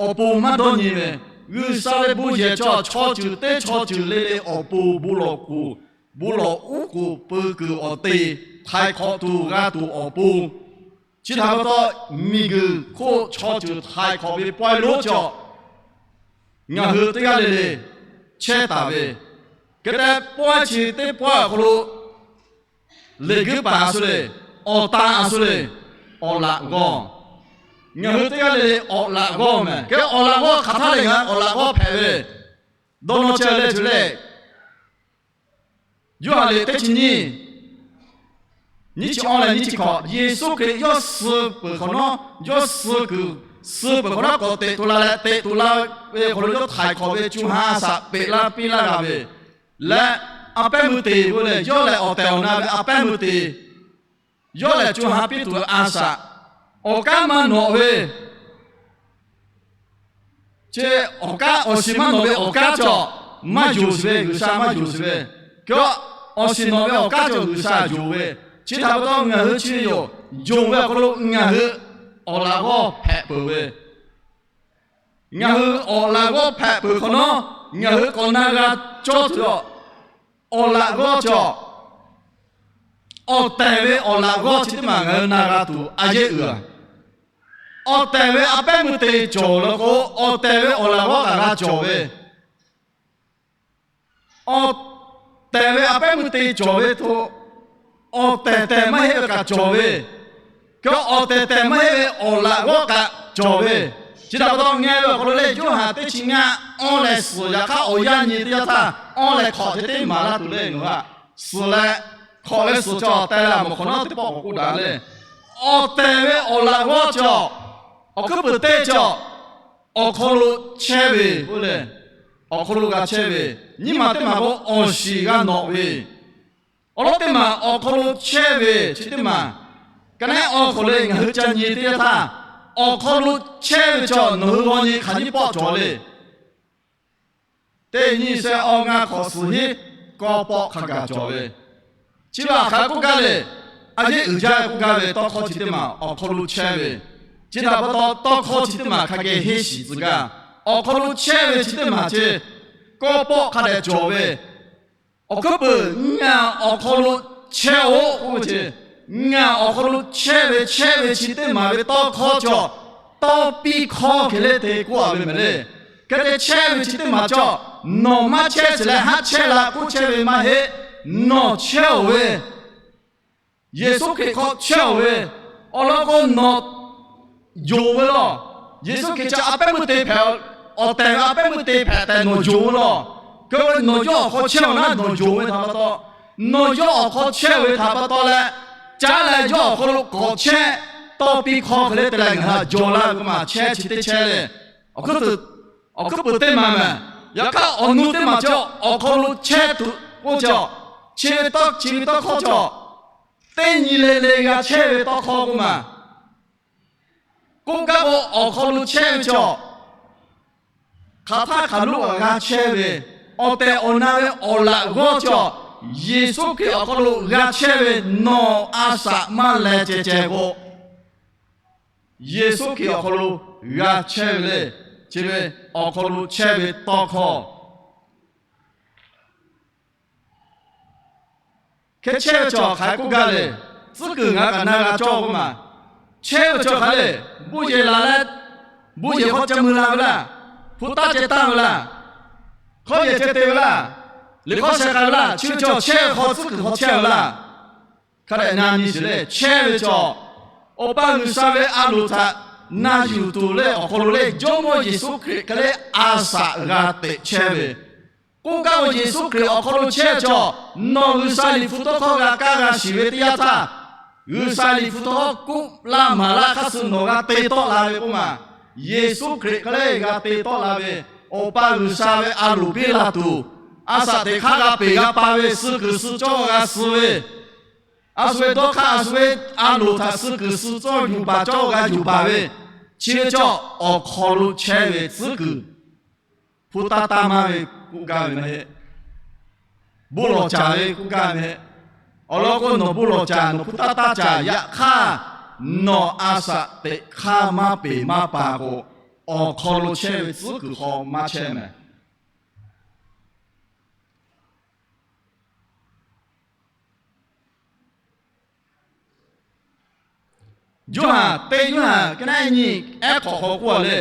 awˬ pon maˇ dawˇ nyi ve, G'uiˬsha ve bon yehˬ chaw, chaw ceuˬ teˇ chaw ceuˬ le le awˬ pon bon lawˬ kuˬ, bon lawˬ uˉ kuˬ pui kuiˬ awˬ te htaiˍ hk'awꞈ tuˬ g'a tuˬ awˬ pon, chi htaꞈ pa taw, miˬguiˬ hk'oˆ chaw ceuˬ htaiˍ hk'awꞈ ve pawehˇ lonˉ chaw ngaˬ hui teˇ g'aˇ le le chehˇ taˍ ve, hk'e te pawehˇ chi teˇ pawehˇ awˬ hk'aw lo leˬ guiˇ paˍ a shu le, awˬ tan a shu le, awˬ laꞈ g'awˇ. Ngaˬ hui teˇ g'aˇ le le awˬ laꞈ g'awˇ mehˍ. Kehˉ awˬ laꞈ g'awˇ hk'aˬ htaˇ le ngaˬ hui awˬ laꞈ g'awˇ hpehꞈ ve, dawˇ nawˇ chehˇ leh cuˬ leh, Yoˇhanˬ liꞈ teˇ chi nyiˇ, nyiˇ chi awˇ leh nyiˇ chi hkawꞈ, Yeˍsuˆ Hkriꞈ yawˇ suh peuˬ hk'awꞈ nawˉ, yawˇ suh kuiˬ, suh peuˬ hk'awꞈ nawˉ k'awꞈ teꞈ tuˬ la leh, teꞈ tuˬ la ve awˬ hk'aw lo yawˇ htaiˍ hk'awꞈ ve co ha a shaꞈ peꞈ laˇ piˇ laˇ g'a ve, leh a pehˉ meuˇ te k'oˆ leh, yawˇ lehˬ awˬ tehˬ awˬ na ve a pehˉ meuˇ te, yawˇ lehˬ co ha piˇ tuˬ ve a shaꞈ, awˬ kanˉ maˇ nawꞈ ve, chi awˬ kanˉ awˬ shiˍ maˇ nawꞈ ve awˬ kanˉ cawˬ maˇ yonˍ sheˍ ve, G'uiˬsha maˇ yonˍ sheˍ ve, kehˉ awˬ shiˍ nawꞈ ve awˬ kanˉ cawˬ G'uiˬsha yonˍ ve, chi htaꞈ pa taw ngaˬ hui chi ve yoˬ. Yonˍ ve awˬ hk'aw lo ngaˬ hui awˬ laꞈ g'awˇ hpehꞈ peuˬ ve. Ngaˬ hui awˬ laꞈ g'awˇ hpehꞈ peuˬ hk'awꞈ nawˉ, ngaˬ hui k'awꞈ na g'a cawˇ tuˬ a, awˬ laꞈ g'awˇ cawˬ, awˬ tehˬ ve awˬ laꞈ g'awˇ chi teˇ maˬ ngaˬ hui na g'a tuˬ a yehˉ uiˍ a. Awˬ tehˬ ve a pehˉ meuˇ te cawˬ law k'o, awˬ tehˬ ve awˬ laꞈ g'awˇ kaꞈ g'a cawˬ ve. Awˬ tehˬ ve a pehˉ meuˇ te cawˬ ve htaꞈ, awˬ tehˬ tehˬ maˇ heˆ ve kaꞈ cawˬ ve, awˬ tehˬ tehˬ maˇ heˆ ve awˬ laꞈ g'awˇ kaꞈ cawˬ ve. Chi htaꞈ pa taw ngeh ve awˬ hk'aw lo lehˬ, Yoˇhanˬ teˇ chi ngaˇ awˇ leh suhˍ yaꞈ hk'aˇ awˬ yanˇ nyi teˇ yanˇ htaˇ, awˇ leh hk'awꞈ hk'e teˇ maˍ laˇ tuˬ le ngaˬ hui a. Suhˍ leh hk'awꞈ leh suhˍ cawˬ tehꞈ leh a mawˬ hk'awꞈ nawˉ teˇ pawˆ k'awꞈ k'oˆ daꞈ le. Awˬ tehˬ ve awˬ laꞈ g'awˇ cawˬ, awˬ hkuiˉ puiˍ teˇ cawˬ, awˬ hk'aw lo chehˇ ve k'oˆ le. Awˬ hk'aw lo g'a chehˇ ve, nyiˇ maˬ teˇ maˬ k'o awˬ shiˍ g'a nawꞈ ve, awˬ lawn teˇ maˬ awˬ hk'aw lo chehˇ ve chi teˇ maˬ, ka neˉ awˬ hk'aw lo ngaˬ hui ca nyi teˇ yanˇ htaˇ, awˬ hk'aw lo chehˇ ve cawˬ nawˬ hui g'aw nyi hk'aˬ nyiˇ pawˆ cawˬ le. Teˇ nyi sheh awˬ ngaˇ hk'awꞈ suhˍ hiˉ kawˇ pawˆ hk'a gaˬ cawˬ ve. Chi ve hk'aˬ k'oˆ gaˇ le. A yehˉ uiˍ jaˇ k'oˆ gaˇ ve tawˇ hkawˇ chi teˇ maˬ awˬ hk'aw lo chehˇ ve. Chi htaꞈ pa taw tawˇ hkawˇ chi teˇ maˬ hk'a geh henˇ shiˍ tcuh gaˇ. Awˬ hk'aw lo chehˇ ve chi teˇ maˬ chi kawˇ pawˆ hk'a dehꞈ cawˬ ve. Awˬ hkuiˉ puiˍ ngaˬ awˬ hk'aw lo chehˇ-oˆ k'oˆ ve chi, ngaˬ awˬ hk'aw lo chehˇ ve chehˇ ve chi teˇ maˬ ve tawˇ hkawˇ cawˬ, tawˇ piˇ hkawˇ hk'e le te k'oˆ a ve mehˍ le. Hk'e te chehˇ ve chi teˇ maˬ cawˬ, nawˬ maˇ chehˇ shiˍ leh haˉ chehˇ la k'oˆ chehˇ ve maˇ heˆ. Nawˬ chehˇ-oˬ ve, Yeˍsuˆ Hkriꞈ hk'aw chehˇ-oˬ ve, awˬ lawn k'o nawˬ yonˍ ve law. Yeˍsuˆ Hkriꞈ chi a pehˉ meuˇ te hpehꞈ, awˬ tehˬ ve a pehˉ meuˇ te hpehꞈ tehꞈ nawˬ yonˍ ve law. Hk'e te nawˬ yawˇ awˬ hk'aw chehˇ-oˬ naˉ nawˬ yonˍ ve htaꞈ pa taw, nawˬ yawˇ awˬ hk'aw chehˇ-oˬ ve htaꞈ pa taw leh, caˉ leh yawˇ awˬ hk'aw lo k'awꞈ chehˇ, tawˇ piˇ hkawˇ hk'e le te leh ngaˬ hui a jaw laˇ ve k'oˆ maˬ chehˇ chi teˇ chehˇ le. Awˬ hkuiˉ puiˍ teˇ maˬ mehˍ. Yaꞈ hk'aˇ awˬ nu teˇ maˬ chi awˬ hk'aw lo chehˇ tuˬ k'oˆ chi, chi ve tawˇ chi ve tawˇ hkawˇ cawˬ, teˇ nyi le le g'a chehˇ ve tawˇ hkawˇ k'oˆ maˬ. K'oˆ gaˇ k'o awˬ hk'aw lo chehˇ ve cawˬ, hk'aˬ htaˇ hk'aˬ lo g'a chehˇ ve, awˬ tehˬ awˬ na ve awˬ laꞈ g'awˇ cawˬ, Yeˍsuˆ Hkriꞈ awˬ hk'aw lo g'a chehˇ ve nawˬ a shaꞈ maˇ leh ceh ceh k'o, Yeˍsuˆ Hkriꞈ awˬ hk'aw lo g'a chehˇ ve le. Chi ve awˬ hk'aw lo chehˇ ve tawˇ hkawˇ hk'e chehˇ ve cawˬ hk'aˬ hk'e k'oˆ gaˇ le. Tcuhˉ kuiˬ ngaˬ kaꞈ na g'a cawˇ k'oˆ maˬ. Chehˇ ve cawˬ hk'aˬ le. Bon yehˬ laˬ leh, bon yehˬ hk'aw ca mui la ve laˇ. Hpu taˇ ceh taˇ ve laˇ. Hkawˇ yehˬ ceh te ve laˇ. Liꞈ hk'awˇ sheh k'ai ve laˇ. Chi ve cawˬ chehˇ ve hk'aw tcuhˉ kuiˬ hk'aw chehˇ ve laˇ. Hk'a dehꞈ na nyi shiˍ le. Chehˇ ve cawˬ, Awˬ pa G'uiˬsha ve a loˍ htaꞈ na yuˬ tuˬ le awˬ hk'aw lo le Jawˇmawˇ Yeˍsuˆ Hkriꞈ hk'e le a shaꞈ g'a teꞈ chehˇ ve. K'oˆ gaˇ ve Yeˍsuˆ Hkriꞈ awˬ hk'aw lo chehˇ ve cawˬ, nawˬ G'uiˬsha liꞈ hpu tawˇ hkawˇ g'a kaˇ g'a shiˍ ve teˇ yanˇ htaˇ, G'uiˬsha liꞈ hpu tawˇ hkawˇ k'oˆ laˇ maˍ laˇ hk'aˇ suh nawˬ g'a te tawˆ la ve k'oˆ maˬ. Yeˍsuˆ Hkriꞈ hk'e le g'a te tawˆ la ve, Awˬ pa G'uiˬsha ve a loˍ piˇ la tuˬ, a shaꞈ teꞈ hk'aˇ g'a peˬ g'a pa ve, suh kuiˬ suh cawˇ g'a suh ve, a shu ve dawˇ hk'aˇ a shu ve a loˍ htaꞈ suh kuiˬ suh cawˇ yuˬ baˬ cawˇ g'a yuˬ baˬ ve, chi ve cawˬ awˬ hk'aw lo chehˇ ve tcuhˉ kuiˬ. Hpu taˇ taˇ maˇ ve k'oˆ gaˇ ve mehˍ. Bon lawˬ caˍ ve k'oˆ gaˇ mehˍ. Awˬ lawn k'o nawˬ bon lawˬ caˍ, nawˬ hpu taˇ taˇ caˍ, yaꞈ hk'aˇ nawˬ a shaꞈ teꞈ hk'aˇ maˇ peˬ maˇ pa k'o, awˬ hk'aw lo chehˇ ve tcuhˉ kuiˬ hk'aw maˇ chehˇ mehˍ. Yoˇhanˬ teˇ Yoˇhanˬ ka neˉ nyi ehˉ hk'awꞈ hk'aw k'oˆ a le,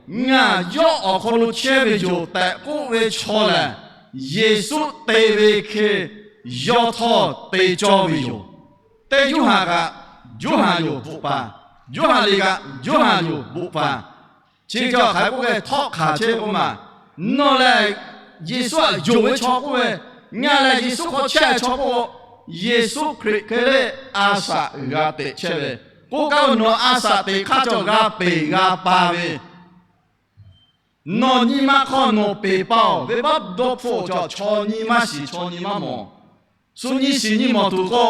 Ngaˬ yawˇ awˬ hk'aw lo chehˇ ve yoˬ tehꞈ k'oˆ ve chaw lehˬ, Yeˍsuˆ te ve hk'e yawˇ htawˇ te cawˇ ve yoˬ. Teˇ Yoˇhanˬ kaꞈ Yoˇhanˬ yoˬ bvuhꞈ paˍ, Yoˇhanˬ liꞈ kaꞈ Yoˇhanˬ yoˬ bvuhꞈ paˍ. Chi cawˬ hk'aˬ hk'e k'oˆ ve htawˆ hk'aˬ chehˇ k'oˆ maˬ. Nawˬ lehˬ Yeˍsuˆ htaꞈ yonˍ ve chaw k'oˆ ve, ngaˬ lehˬ Yeˍsuˆ hk'aw chehˇ ve chaw k'oˆ k'o, Yeˍsuˆ Hkriꞈ hk'e le a shaꞈ g'a teꞈ chehˇ ve. K'oˆ gaˇ ve nawˬ a shaꞈ teꞈ hk'aˇ cawˬ g'a peˬ g'a pa ve, nawˬ nyi ma hk'aw nawˬ peˬ pa-oˬ. Venˇbaˆ dawˇ hpfuhˆ cawˬ chaw nyi maˇ shiˍ chaw nyi maˇ mawˬ. Shu nyi shiˍ nyi mawˬ tuˬ k'o,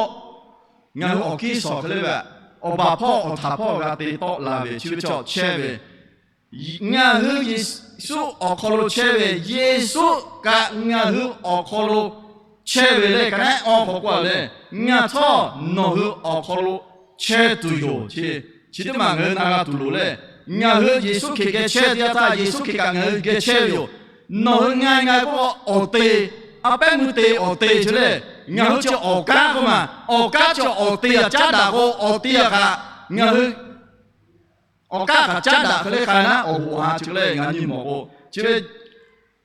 ngaˬ hui awˬ kiˇ shawˍ hk'e le ve, awˬ baˬ hpawˇ awˬ htaˍ hpawˇ g'a te tawˆ la ve chi ve cawˬ chehˇ ve. Ngaˬ hui Yeˍsuˆ awˬ hk'aw lo chehˇ ve, Yeˍsuˆ kaꞈ ngaˬ hui awˬ hk'aw lo chehˇ ve le. Ka neˉ awˬ hk'aw k'oˆ a le, Ngaˬ htawˇ nawˬ hui awˬ hk'aw lo chehˇ tuˬ yoˬ chi. Chi teˇ maˬ ngaˬ hui na g'a tuˬ loˍ le. Ngaˬ hui Yeˍsuˆ Hkriꞈ geh chehˇ teˇ yanˇ htaˇ, Yeˍsuˆ Hkriꞈ kaꞈ ngaˬ hui geh chehˇ ve yoˬ. Nawˬ hui nga nga k'o, awˬ te, a pehˉ meuˇ te awˬ te chi le. Ngaˬ hui chi awˬ kanˉ k'oˆ maˬ, awˬ kanˉ chi awˬ te aꞈ caˉ daꞈ k'o, awˬ te aꞈ kaꞈ ngaˬ hui awˬ kanˉ htaꞈ caˉ daꞈ hk'e le k'ai naˉ, awˬ hoꞈ ha chi le ngaˬ nyi mawˬ k'o, chi ve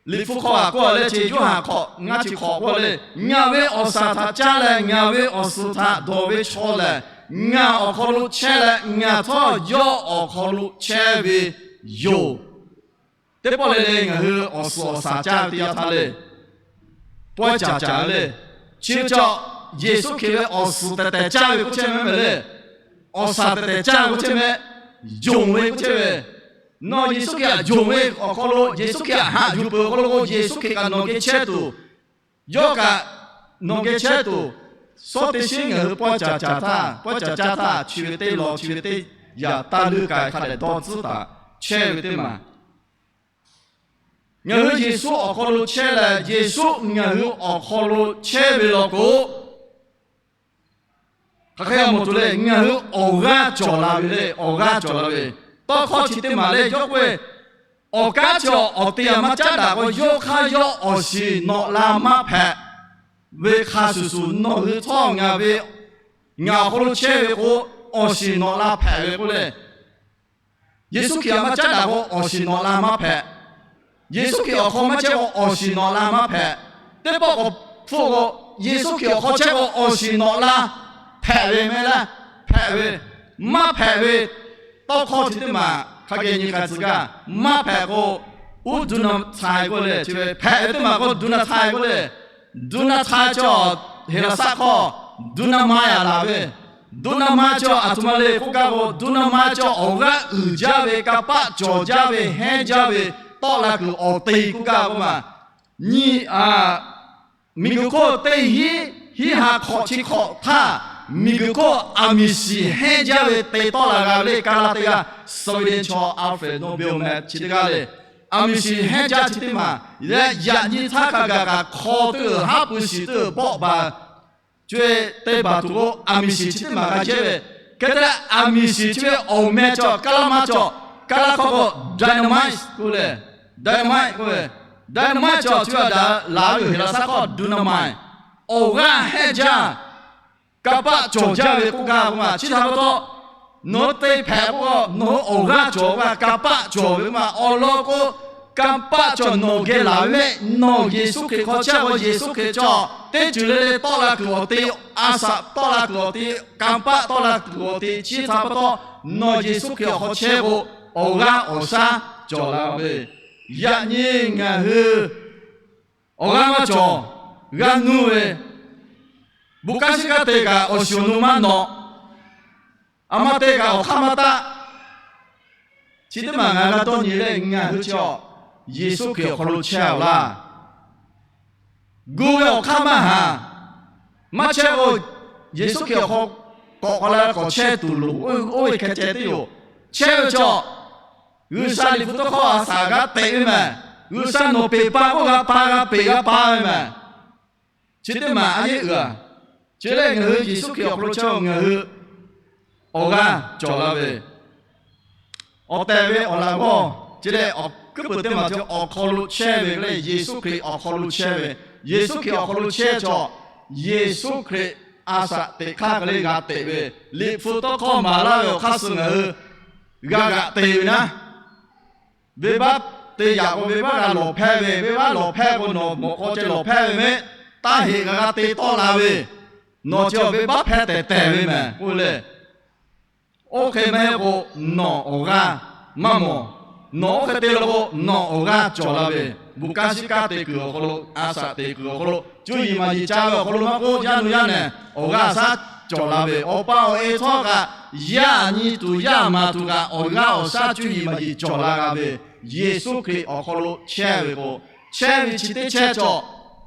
Liꞈ hpu hk'aw htaꞈ k'oˆ leh, chi Yoˇhanˬ hk'awꞈ ngaˇ chi hk'awꞈ k'oˆ leh, ngaˬ ve awˬ shaˍ htaꞈ caˇ leh ngaˬ ve awˬ suhˍ htaꞈ dawˬ ve chaw lehˬ, ngaˬ awˬ hk'aw lo chehˇ leh ngaˬ htawˇ yawˇ awˬ hk'aw lo chehˇ ve yoˬ. Teˇ pawˆ le le ngaˬ hui awˬ suhˍ awˬ shaˍ caˇ ve teˇ yanˇ htaˇ le, pawehˇ caˍ caˍ le. Chi ve chaw Yeˍsuˆ Hkriꞈ ve awˬ suhˍ tehˬ tehˬ caˇ ve k'oˆ chehˇ mehˍ le. Awˬ shaˍ tehˬ tehˬ caˇ ve k'oˆ chehˇ mehˍ. Yonˍ ve k'oˆ chehˇ ve, nawˬ Yeˍsuˆ Hkriꞈ htaꞈ yonˍ ve awˬ hk'aw lo, Yeˍsuˆ Hkriꞈ htaꞈ haꞈ yuˬ peuˬ awˬ hk'aw lo k'o, Yeˍsuˆ Hkriꞈ kaꞈ nawˬ geh chehˇ tuˬ, yawˇ kaꞈ nawˬ geh chehˇ tuˬ, shawˉ teˇ shiˉ ngaˬ hui pawehˇ caˍ caˍ htaˇ, pawehˇ caˍ caˇ htaˇ, chi ve teˇ law chi ve teˇ yanˇ, taˇ leuˇ k'ai hk'a dehꞈ dawˇ tcuhˉ taˍ chehˇ ve teˇ maˬ. Ngaˬ hui Yeˍsuˆ awˬ hk'aw lo chehˇ leh, Yeˍsuˆ ngaˬ hui awˬ hk'aw lo chehˇ ve law k'o, hk'aˬ hk'e g'a mawˬ tuˬ le. Ngaˬ hui awˬ g'aˇ cawˬ la ve le, awˬ g'aˇ cawˬ la ve. Tawˇ hkawˇ chi teˇ maˬ le yawˇ k'oˆ ve, awˬ kanˉ chi awˬ te aꞈ maˇ caˉ daꞈ k'o, yawˇ hk'aˇ yawˇ awˬ shiˍ nawꞈ la maˇ hpehꞈ ve hk'a shuˍ shuˍ, nawˬ hui htawˇ ngaˬ ve, ngaˬ awˬ hk'aw lo chehˇ ve k'o, awˬ shiˍ nawꞈ la hpehꞈ ve k'oˆ le. Yeˍsuˆ Hkriꞈ aꞈ maˇ caˉ daꞈ k'o, awˬ shiˍ nawꞈ la maˇ hpehꞈ. Yeˍsuˆ Hkriꞈ awˬ hk'aw maˇ chehˇ k'o, awˬ shiˍ nawꞈ la maˇ hpehꞈ. Teˇ pawˆ k'awꞈ hpfuhˆ k'o, Yeˍsuˆ Hkriꞈ awˬ hk'aw chehˇ k'o, awˬ shiˍ nawꞈ la hpehꞈ ve mehˍ laˇ, hpehꞈ ve, maˇ hpehꞈ ve tawˇ hkawˇ chi teˇ maˬ hk'a geh nyi k'ai tcuh gaˇ. Maˇ hpehꞈ k'o, uˉ duˇ na caiˇ k'oˆ le, chi ve hpehꞈ ve teˇ maˬ k'o, duˇ na caiˇ k'oˆ le. Duˇ na caiˇ chi Heˍlaˍsaˆ hkawˇ duˇ na ma yaꞈ laˬ ve, duˇ na ma chi aˬ htoꞈ ma le k'oˆ gaˇ k'o, duˇ na ma chi awˬ g'aˇ uiˍ jaˇ ve, kanˇ paˆ cawˬ jaˇ ve, hehnˇ jaˇ ve, tawˆ la kuiˬ awˬ te k'oˆ gaˇ k'oˆ maˬ. Nyi, a, miˬguiˬ hk'oˆ teˇ hiˉ, hiˉ ha hk'awꞈ chi hk'awꞈ htaˇ, miˬguiˬ hk'oˆ aˬ miˍ shiˍ hehnˇ jaˇ ve te tawˆ la g'a ve le. Kaˇ laˇ teˇ g'aˇ, Sweden chaw Alfred Nobel meh chi teˇ g'aˇ le, aˬ miˍ shiˍ hehnˇ jaˇ chi teˇ maˬ leh, yaꞈ nyi htaˇ hk'a gaˬ kaꞈ hk'aw teˇ g'uiˬ haˉ pui shiˍ teˇ g'uiˬ bawˆ baˬ co-e te baˬ tuˬ k'o, aˬ miˍ shiˍ chi teˇ maˬ g'a jehˇ ve. Hk'e te leh, aˬ miˍ shiˍ chi ve awˬ meh cawˬ, kaˇ laˇ maˇ cawˬ. Kaˇ laˇ hkawˇ k'o dynamite k'oˆ le. Dynamite k'oˆ ve, dynamite cawˬ chi ve daꞈ laˬ ve yoˬ. Heˍlaˍsaˆ hkawˇ duˇ na ma, awˬ g'aˇ hehnˇ jaˇ, kanˇ paˆ cawˬ jaˇ ve k'oˆ gaˇ k'oˆ maˬ. Chi htaꞈ pa taw, nawˬ hui te hpehꞈ k'o, nawˬ hui awˬ g'aˇ cawˬ ve, kanˇ paˆ cawˬ ve k'oˆ maˬ. Awˬ lawn k'o, kanˇ paˆ cawˬ nawˬ geh laˬ ve mehˆ. Nawˬ Yeˍsuˆ Hkriꞈ hk'aw chehˇ k'o, Yeˍsuˆ Hkriꞈ cawˬ teˇ ceuˬ le le tawˆ la kuiˬ awˬ te, a shaꞈ tawˆ la kuiˬ awˬ te, kanˇ paˆ tawˆ la kuiˬ awˬ te, chi htaꞈ pa taw, nawˬ Yeˍsuˆ Hkriꞈ awˬ hk'aw chehˇ k'o, awˬ g'aˇ awˬ shaˉ cawˬ la ve. Yaꞈ nyi ngaˬ hui awˬ g'aˇ maˇ cawˬ, g'a nuˇ ve, bon kanˉ shiˉ kanˉ te kaꞈ awˬ shiˍ awˬ nu maˇ nawꞈ, aˬ ma te kaꞈ awˬ hk'aˇ maˇ taˆ. Chi teˇ maˬ ngaˬ g'a dawˇ nyi leh, ngaˬ hui chi awˬ Yeˍsuˆ Hkriꞈ awˬ hk'aw lo chehˇ-oˬ laˇ. Gu ve awˬ hk'aˇ maˇ haˍ. Maˇ chehˇ k'o, Yeˍsuˆ Hkriꞈ awˬ hk'aw k'awꞈ k'awꞈ la k'awꞈ chehˇ tuˬ loˍ. Oˇ ve hkeh ceh teˇ yoˬ. Chehˇ ve chaw, G'uiˬsha liꞈ hpu tawˇ hkawˇ a shaˍ g'a teꞈ ve mehˍ. G'uiˬsha nawˬ peꞈ pa k'oˆ g'a pa, g'a peꞈ g'a pa ve mehˍ. Chi teˇ maˬ a yeˇ uiˍ a. Chi lehˬ, ngaˬ hui Yeˍsuˆ Hkriꞈ awˬ hk'aw lo chehˇ-oˬ, ngaˬ hui awˬ g'aˇ cawˬ la ve, awˬ tehˬ ve awˬ laꞈ g'awˇ, chi lehˬ, awˬ kuiˉ peuˬ teˇ maˬ chi awˬ hk'aw lo chehˇ ve le. Yeˍsuˆ Hkriꞈ awˬ hk'aw lo chehˇ ve, Yeˍsuˆ Hkriꞈ awˬ hk'aw lo chehˇ chaw, Yeˍsuˆ Hkriꞈ a shaꞈ teꞈ hk'aˇ hk'e le g'a teꞈ ve, liꞈ hpu tawˇ hkawˇ maˍ laˇ ve awˬ hk'aˇ suh ngaˬ hui g'a g'aꞈ te ve naˉ. Venˇbaˆ te yaꞈ k'o, venˇbaˆ g'a lawˬ hpehˇ ve, venˇbaˆ lawˬ hpehˇ k'o, nawˬ mawꞈ k'aw ceh lawˬ hpehˇ ve mehˍ. Taˇ heꞈ g'a g'a te tawˆ la ve, nawˬ chi awˬ venˇbaˆ hpehˇ tehˬ tehˬ ve mehˍ k'oˆ le. Oˇ hk'e maˇ heˆ k'o, nawˬ awˬ g'aˇ maˇ mawˬ. Nawˬ oˇ hk'e te la k'o, nawˬ awˬ g'aˇ cawˬ la ve, bon kanˉ shiˉ kanˉ te kuiˬ awˬ hk'aw lo, a shaꞈ teꞈ kuiˬ awˬ hk'aw lo, cuˇ yiˍ maˍ yiˍ ca ve awˬ hk'aw lo maˇ k'oˆ, yaˇ nu yaˇ nehˬ awˬ g'aˇ shaˉ cawˬ la ve, awˬ pa awˬ e htawˇ kaꞈ yaˇ nyi tuˬ yaˇ maˍ tuˬ kaꞈ awˬ g'aˇ awˬ shaˉ cuˇ yiˍ maˍ yiˍ cawˬ la g'a ve, Yeˍsuˆ Hkriꞈ awˬ hk'aw lo chehˇ ve k'o, chehˇ ve chi teˇ chehˇ chaw,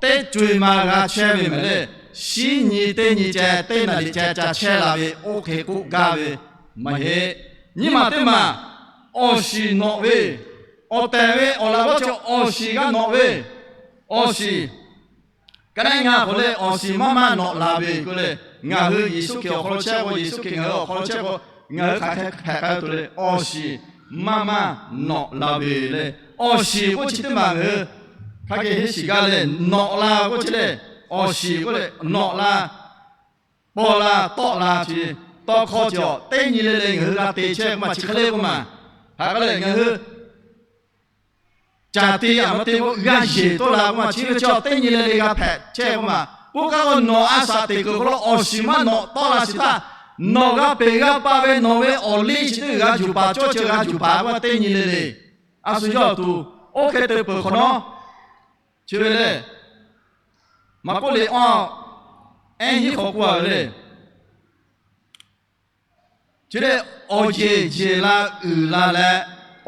teˇ co-e ma g'a chehˇ ve mehˍ le. Shinˉ nyi teˇ nyi ceh, teˇ naˍ riˍ ceh ca chehˇ la ve, oˇ hk'e k'oˆ gaˇ ve maˇ heˆ. Nyiˇ maˬ teˇ maˬ, awˬ shiˍ nawꞈ ve, awˬ tehˬ ve awˬ laꞈ g'awˇ chi awˬ shiˍ g'a nawꞈ ve, awˬ shiˍ ka naˉ ngaˬ k'oˆ leh, awˬ shiˍ maˇ maˇ nawꞈ la ve k'oˆ leh, ngaˬ hui Yeˍsuˆ Hkriꞈ awˬ hk'aw lo chehˇ k'o, Yeˍsuˆ Hkriꞈ ngaˬ hui awˬ hk'aw lo chehˇ k'o, Ngaˬ hui hk'aˬ hk'e hpehꞈ k'ai tuˬ le, awˬ shiˍ maˇ maˇ nawꞈ la ve le. Awˬ shiˍ k'oˆ chi teˇ maˬ ngaˬ hui hk'a geh henˇ shiˍ gaˇ leh, nawꞈ la k'oˆ chi le, awˬ shiˍ k'oˆ leh nawꞈ la, paw la, tawˆ la chi, tawˇ hkawˇ chi awˬ teˇ nyi le le ngaˬ hui g'a te chehˇ k'oˆ maˬ chi hk'e le k'oˆ maˬ. Hk'aˬ hk'e lehˬ, ngaˬ hui caˬ te aˬ ma te k'o g'a yeˬ tawˆ la k'oˆ maˬ, chi ve chi awˬ teˇ nyi le le g'a hpehꞈ chehˇ k'oˆ maˬ. K'oˆ kaꞈ k'o, nawˬ a shaꞈ teꞈ kuiˬ hk'aw lo awˬ shiˍ maˇ nawꞈ tawˆ la shiˍ htaˇ, nawˬ g'a peˬ g'a pa ve nawˬ ve awˬ liˇ chi teˇ g'uiˬ g'a yuˬ baˬ, cawˇ chi g'a yuˬ baˬ k'oˆ teˇ nyi le le. A shu yawˇ awˬ to oˇ hk'e te peuˬ hk'awꞈ nawˉ, chi ve le, Maˍkuˆ liꞈ awˇ ehˉ hiˉ hk'awꞈ k'oˆ a ve le. Chi lehˬ, awˬ yeˬ yeˬ la uiˍ la leh,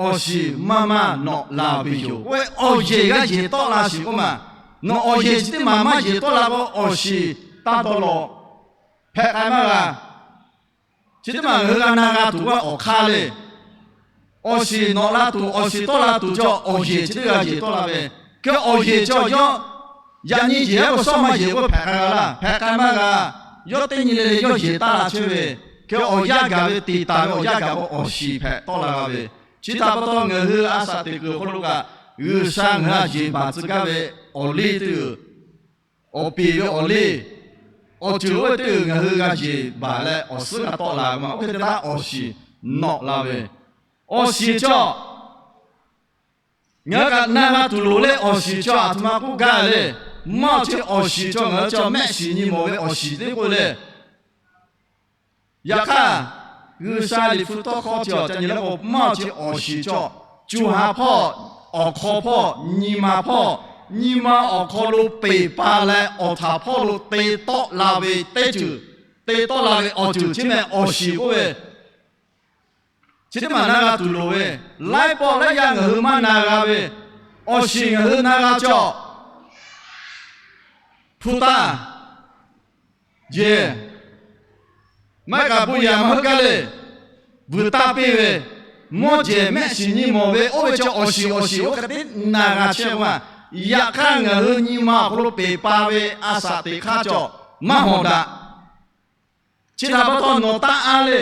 awˬ shiˍ maˇ maˇ nawꞈ la ve yoˬ. K'oˆ ve awˬ yeˬ g'a yeˬ tawˆ la shiˍ k'oˆ maˬ. Nawˬ awˬ yeˬ chi teˇ maˬ maˇ yeˬ tawˆ la k'o, awˬ shiˍ taˇ dawˇ lawˬ, hpehꞈ k'ai maˇ g'a. Chi teˇ maˬ ngaˬ hui g'a na g'a tuˬ k'oˆ ve awˬ hk'aˇ le. Awˬ shiˍ nawꞈ la tuˬ, awˬ shiˍ tawˆ la tuˬ chi awˬ yeˬ chi teˇ g'aˇ yeˬ tawˆ la ve. Hk'e awˬ yeˬ chi awˬ yawˇ yaꞈ nyi yeˬ a k'o, shawˉ maˇ yeˬ k'oˆ hpehꞈ k'ai g'a laˇ, hpehꞈ k'ai maˇ g'a. Yawˇ teˇ nyi le le yawˇ yeˬ taˇ la chehˇ ve. Hk'e awˬ yanˇ gaˬ ve te taˍ ve awˬ yanˇ gaˬ k'o, awˬ shiˍ hpehꞈ tawˆ la g'a ve. Chi htaꞈ pa taw, ngaˬ hui a shaꞈ teꞈ kuiˬ awˬ hk'aw lo kaꞈ, G'uiˬsha ngaˬ hui a yeˬ baˬ tcuh gaˇ ve awˬ liˇ teˇ g'uiˬ, awˬ peˍ ve awˬ liˇ, awˬ ceuˬ oˇ ve teˇ g'uiˬ ngaˬ hui g'a yeˬ baˬ leh awˬ suhˉ g'a tawˆ la ve maˇ. Oˇ hk'e te htaˇ, awˬ shiˍ nawꞈ la ve, awˬ shiˍ chaw ngaˬ hui kaꞈ na g'a tuˬ loˍ le. Awˬ shiˍ chaw aˬ htoꞈ ma k'oˆ gaˇ le. Maˇ chi awˬ shiˍ chaw ngaˬ hui chaw mehˆ shiˍ nyi mawˬ ve awˬ shiˍ teˇ k'oˆ le. Yaꞈ hk'aˇ, G'uiˬsha liꞈ hpu tawˇ hkawˇ chi awˬ ca nyi la k'o, maˇ chi awˬ shiˍ chaw, co ha hpawˇ, awˬ hk'aw hpawˇ, nyi ma hpawˇ, nyi ma awˬ hk'aw lo peˬ pa leh awˬ htaꞈ hpawˇ lo te tawˆ la ve teˇ ceuˬ, te tawˆ la ve awˬ ceuˬ chi mehˍ awˬ shiˍ k'oˆ ve. Chi teˇ maˬ na g'a tuˬ loˍ ve, laiˉ pawˆ laiˉ yaˇ ngaˬ hui maˇ na g'a ve, awˬ shiˍ ngaˬ hui na g'a chaw, hpu taˇ, jeˬ, maˇ kaꞈ bon yaꞈ maˇ heuˆ gaˇ le, vuiˬ taˇ piˇ ve, mawˇ jehˬ mehˆ shiˍ nyi mawˬ ve, oˇ ve chaw awˬ shiˍ awˬ shiˍ oˇ hk'e te na g'a chehˇ ve maˇ. Yaꞈ hk'aˇ, ngaˬ hui nyi ma awˬ hk'aw lo peˬ pa ve a shaꞈ teꞈ hk'aˇ chaw maˇ hawˍ daꞈ. Chi htaꞈ pa taw nawˬ taˇ a le.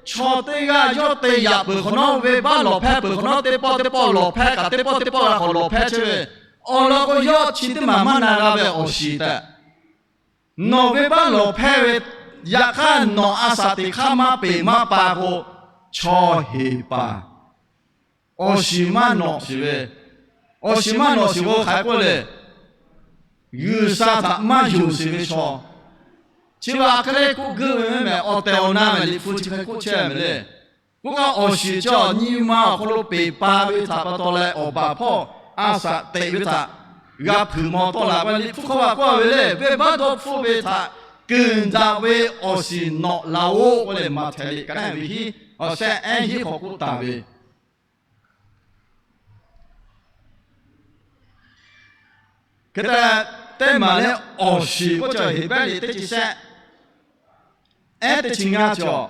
Chaw teˇ g'aˇ yawˇ te yaꞈ peuˬ hk'awꞈ nawˉ, venˇbaˆ lawˬ hpehˇ peuˬ hk'awꞈ nawˉ, teˇ pawˆ teˇ pawˆ lawˬ hpehˇ kaꞈ teˇ pawˆ teˇ pawˆ g'a k'awꞈ lawˬ hpehˇ chehˇ ve, awˬ lawn k'o, yawˇ chi teˇ maˬ maˇ na g'a ve awˬ shiˍ tehꞈ, nawˬ venˇbaˆ lawˬ hpehˇ ve, yaꞈ hk'aˇ nawˬ a shaꞈ teꞈ hk'aˇ maˇ peˬ maˇ pa k'o, chaw heˍ paˍ awˬ shiˍ maˇ nawꞈ shiˍ ve, awˬ shiˍ maˇ nawꞈ shiˍ k'o hk'aˬ hk'e k'oˆ le, G'uiˬsha htaꞈ maˇ yonˍ shiˍ ve chaw. Chi ve a hk'e le k'oˆ guiˇ ve mehˍ, awˬ tehˬ awˬ na mehˍ, liꞈ hpu chi hk'e k'oˆ chehˇ mehˍ le. K'oˆ kaꞈ, awˬ shiˍ chaw nyi ma awˬ hk'aw lo peˬ pa ve htaꞈ pa taw leh, awˬ baˬ hpawˇ a shaꞈ teꞈ ve htaꞈ g'a hpeuꞈ maw tawˆ la k'o, liꞈ hpu hk'aw va k'oˆ ve le, venˇbaˆ dawˇ hpfuhˆ ve htaꞈ keunˍ daꞈ ve awˬ shiˍ nawꞈ la-oˬ k'oˆ leh, Maꞈhtehˍ liꞈ ka naˉ ve hiˉ, awˬ shehˆ ehˉ hiˉ hk'awꞈ k'oˆ taˍ ve Hk'e te, teˇ maˬ leh awˬ shiˍ k'oˆ cawˬ, Heˍbrehˇ liꞈ teˇ chi shehˆ, ehˉ teˇ chi ngaˇ cawˬ,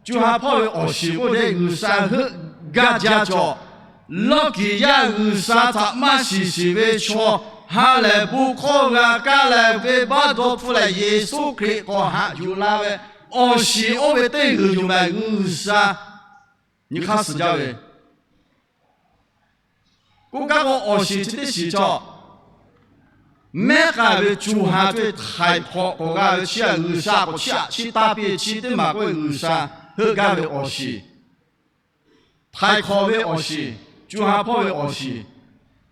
co ha hpawˇ ve awˬ shiˍ k'oˆ leh G'uiˬsha heuˆ gaˇ jaˇ cawˬ. Lawˇ kiˍ yaˇ G'uiˬsha htaꞈ maˇ shiˍ shiˍ ve chaw, ha lehˬ bon hkawˇ g'a kaˇ leh venˇbaˆ dawˇ hpfuhˆ leh Yeˍsuˆ Hkriꞈ k'awꞈ haꞈ yuˬ la ve awˬ shiˍ oˇ ve teˇ g'uiˬ yoˬ mehˍ. G'uiˬsha nyi hk'aˇ suh jaˇ ve k'oˆ gaˇ k'o, awˬ shiˍ chi teˇ shiˍ cawˬ. Mehˉ k'ai ve co ha co-e htaiˍ hk'awꞈ k'awꞈ g'a ve chi htaꞈ G'uiˬsha k'awꞈ chiˇ aꞈ chiˇ taˇ piˇ ve chi teˇ maˬ k'oˆ ve G'uiˬsha heuˆ gaˇ ve awˬ shiˍ, htaiˍ hk'awꞈ ve awˬ shiˍ, co ha hpawˇ ve awˬ shiˍ.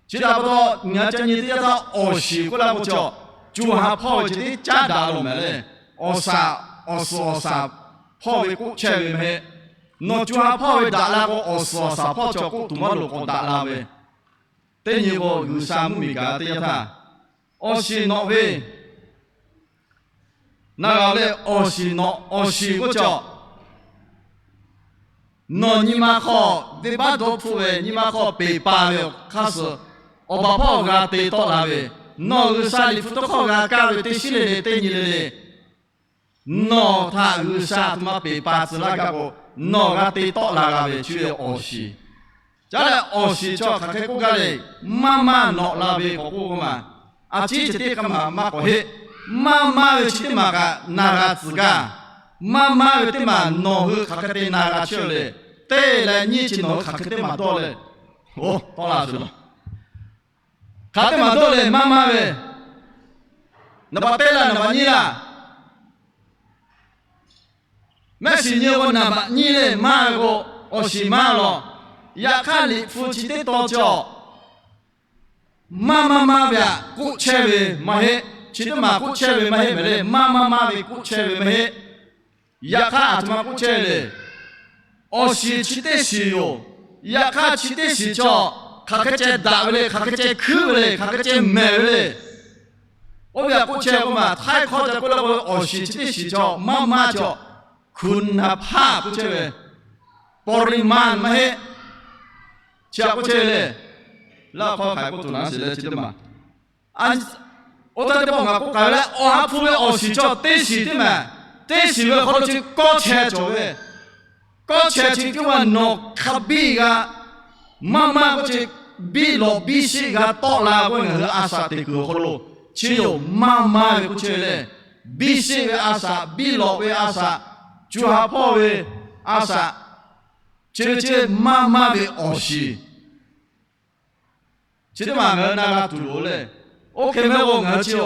Chi htaꞈ pa taw, ngaˬ ca nyi teˇ yanˇ htaˇ awˬ shiˍ k'oˆ laˇ k'o cawˬ, co ha hpawˇ ve chi teˇ caˉ daꞈ lo mehˍ le. Awˬ shaˍ, awˬ suhˍ awˬ shaˍ hpawˇ ve k'oˆ chehˇ ve mehˍ. Nawˬ co ha hpawˇ ve daꞈ la k'o, awˬ suhˍ awˬ shaˍ hpawˇ cawˬ k'oˆ tuˬ maˇ loˍ k'awꞈ daꞈ la ve teˇ nyi k'o, G'uiˬsha mvuhˇmiˬ gaˬ teˇ yanˇ htaˇ, awˬ shiˍ nawꞈ ve, na g'a leh awˬ shiˍ nawꞈ, awˬ shiˍ k'oˆ cawˬ. Nawˬ nyi ma hk'aw venˇbaˆ dawˇ hpfuhˆ ve, nyi ma hk'aw peˬ pa ve awˬ hk'aˇ suh, awˬ baˬ hpawˇ g'a te tawˆ la ve, nawˬ G'uiˬsha liꞈ hpu tawˇ hkawˇ g'a kaˇ ve teˇ shiˉ le le teˇ nyi le le, nawˬ htaꞈ G'uiˬsha aˬ htoꞈ ma peˬ pa tcuh laˇ gaˇ k'o, nawˬ g'a te tawˆ la g'a ve chi ve awˬ shiˍ. Caˉ leh awˬ shiˍ chaw hk'aˬ hk'e k'oˆ gaˇ le, maˇ maˇ nawꞈ la ve k'awꞈ k'oˆ k'o maˬ, a ciˉ ceh teˇ k'aˇ maˬ maˇ k'awꞈ heˆ. Maˇ maˇ ve chi teˇ maˬ kaꞈ na g'a tcuh gaˇ. Maˇ maˇ ve teˇ maˬ nawˬ hui hk'aˬ hk'e te na g'a chehˇ le. Teˇ leh nyiˇ chi nawˬ hui hk'aˬ hk'e teˇ maˬ dawˇ le. Oˇ, tawˇ la shuˍ laˬ. Hk'aˬ teˇ maˬ dawˇ le, maˇ maˇ ve. Naˍ baꞈ teˇ laˇ, naˍ baꞈ nyiˇ laˇ. Mehˆ shiˍ nyi k'o, naˍ baꞈ nyiˇ le, maˇ ve k'o, awˬ shiˍ maˇ lawˬ. Yaꞈ hk'aˇ, Liꞈ hpu chi teˇ tawn cawˬ, maˇ maˇ maˇ ve aꞈ k'oˆ chehˇ ve maˇ heˆ. Chi teˇ maˬ k'oˆ chehˇ ve maˇ heˆ mehˍ le. Maˇ maˇ maˇ ve k'oˆ chehˇ ve maˇ heˆ. Yaꞈ hk'aˇ, aˬ htoꞈ ma k'oˆ chehˇ le. Awˬ shiˍ chi teˇ shiˍ yoˬ. Yaꞈ hk'aˇ, chi teˇ shiˍ cawˬ, hk'aˬ hk'e ceh daꞈ ve le, hk'aˬ hk'e ceh hkuiˉ ve le, hk'aˬ hk'e ceh mehˍ ve le. Oˇ ve aꞈ k'oˆ chehˇ k'oˆ maˬ, htaiˇ hkawˇ ca k'oˆ la k'o, awˬ shiˍ chi teˇ shiˍ cawˬ, maˇ maˇ cawˬ, คุณภาพ k'oˆ chehˇ ve, ปริมาณ maˇ heˆ. Chi aꞈ k'oˆ chehˇ ve le. Laˇ hkawˇ hk'aˬ hk'e k'oˆ tuˬ naˉ shiˍ le chi teˇ maˬ. Oˇ htaˇ teˇ pawˆ ngaˬ k'oˆ k'ai leh, Awˬ ha hpu ve awˬ shiˍ cawˬ teˇ shiˍ teˇ maˬ, teˇ shiˍ ve awˬ hk'aw lo chi kawˆ chehˇ cawˬ ve, kawˆ chehˇ chi teˇ maˬ nawˬ hk'a biˇ g'a, maˇ maˇ k'oˆ chi biˇ lawꞈ biˇ shiˆ g'a tawˆ la k'oˆ ve ngaˬ hui a shaꞈ teꞈ kuiˬ awˬ hk'aw lo, chi yoˬ maˇ maˇ ve k'oˆ chehˇ ve le. Biˇ shiˆ ve a shaꞈ, biˇ lawꞈ ve a shaꞈ, co ha hpawˇ ve a shaꞈ, chi ve chi maˇ maˇ ve awˬ shiˍ. Chi teˇ maˬ ngaˬ hui na g'a tuˬ loˍ le. Oˇ hk'e mehˆ k'o ngaˬ hui chi,